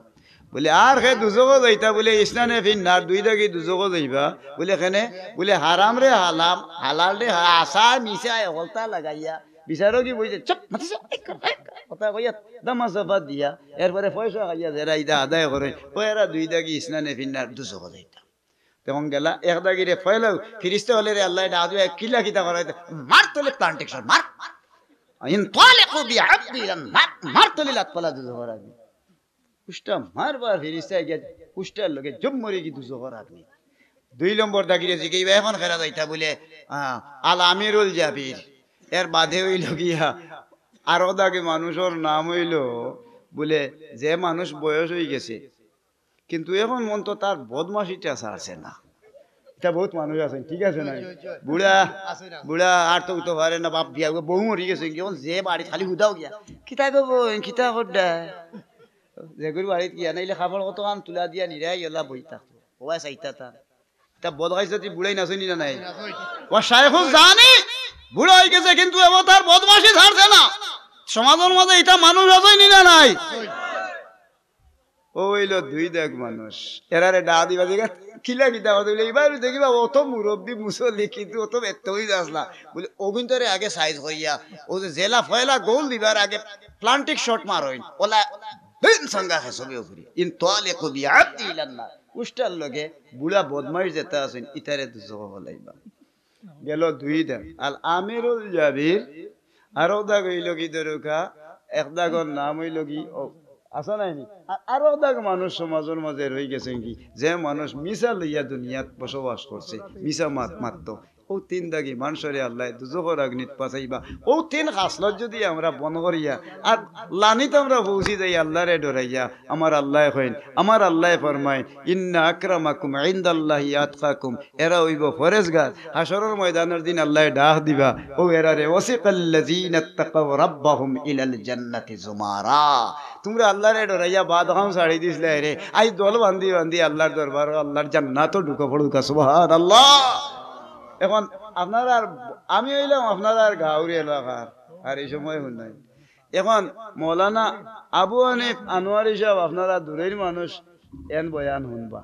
বুলে, আর কে দুজখো যাইতা? বুলে, ইসনানে ফিন্নার, দুই দাগি দুজখো যাইবা। বুলে, কেনে? বুলে, হারাম রে হালাম, হালাল রে হা-, হাছা মিছা হকলতা লাগাইয়া, বিচারকি বইছে, চুপ, মাতিস না, এক কর, এক কর, কথা কইয়া, দামা সাফা দিয়া, এরপরে পয়সা খাইয়া যেরা ইতা আদায় করে, ও এরা দুই দাগি ইসনানে ফিন্নার, দুজখো যাইতা। তখন গেলা, এক দাগিরে ফয়লাও, ফিরিস্তা অকলরে আল্লায় ডাক দিবা, কিলা কিতা করাইতা, মার তলে plantation, মার। ইনতালিকু বিআবদি ইলান নার, মার তলে লাত ফালা দুজখর আগুন। উষ্টা মারবার ফিরিস্তায় গিয়া উষ্টার লগে জুম মরি গি দুজখর আগুন। দুই নম্বর দাগিরে জিগাইবা, এখন কেরা যাইতা? বুলে, আহ, আল আমিরুল জাবির। এর বাদে অইলো গিয়া আরো দাগি মানুষর নাম অইলো, বুলে, যে মানুষ বয়স অইগেছে, কিন্তু এখন মন তো তার বদমাশিটা ছাড়ছে না। ইতা বউত মানুষ আছইন, ঠিক আছে না? বুড়া, বুড়া আর তো উঠতে পারে না, বাপ বিয়া, বউ মরি গেছে, এখন যে বাড়িত খালি হুদাও গিয়া, কিতা গো বইন, কিতা করডা? যেগুর বাড়িত গিয়া নাইলে কাপড় কতখান তুলা দিয়া নিরাই গেলা বই থাকতো। ওবা চাইতা তা। ইতা বদমাইশ জাতি বুড়াইন আছইন নি না নাই? ওয়া শাইখুন জানি, বুড়া অইগেছে কিন্তু এবার তার বদমাশি ছাড়ছে না। সমাজর মাঝে ইতা মানুষ আছইন নি না নাই? অইলো দুই দাগ মানুষ। এরারে ডাক দিবা, জিগা, কিলা কিতা কথা? বুলে, ইবার দেখিবা, অত মুরব্বি মুসল্লি, কিন্তু অত বেত্তই আসলা। বুলে, অগুইনতরে আগে সাইজ করিয়া, ও যে জেলা ফয়লা গোল দিবার আগে planting shot মারইন। ওলা দিন সঙ্গা হে সবে উফরি। ইনতালিকু বিআবদি ইলান নার। উষ্টার লগে বুড়া বদমাইশ যেতা আছইন, ইতারে দুজখো ফালাইবা। গেল দুই দাগ। আল আমিরুল জাবির, আরো দাগ অইলো গি দরকা, এক দাগর নাম অইলো গি, ও, আছে নাই নি? আর আরো দাগ মানুষ সমাজর মাঝে রইগেছে কি, যে মানুষ মিছা লইয়া দুনিয়াত বসবাস করছে, মিছা মাত মাততো। ও তিন দাগি মানুষরে আল্লায় দুজখর আগুনিত ফাসাইবা। ও তিন খাসলত যদি আমরা বন্ধ করিয়া আর লানিত আমরা পৌঁছি যাই আল্লারে ডরাইয়া, আমার আল্লায় কইন, আমার আল্লায় ফরমাইন, ইন্না আকরামাকুম ইনদাল্লাহি আতকাকুম, এরা অইবো পরেজগার। হাশরর ময়দানর দিন আল্লায় ডাক দিবা, ও এরারে, ওয়াসিকাল্লাযীনা ইত্তাকাও রাব্বাহুম ইলাল জান্নাতি যুমারা। তুমরা আল্লারে ডরাইয়া বাদ কাম ছাড়ি দিছলায় রে, আইজ দল বান্ধি বান্ধি আল্লার দরবার, আল্লার জান্নাতো ঢুকা পড়ুকা। সুবহানাল্লাহ। এখন আপনারার, আমি অইলাম আপনারার গাউর এলাকার, আর এই সময় হুনাই। এখন মৌলানা আবু হানিফ আনোয়ারি সাব, আপনারা দূরের মানুষ, এন বয়ান হুনবা।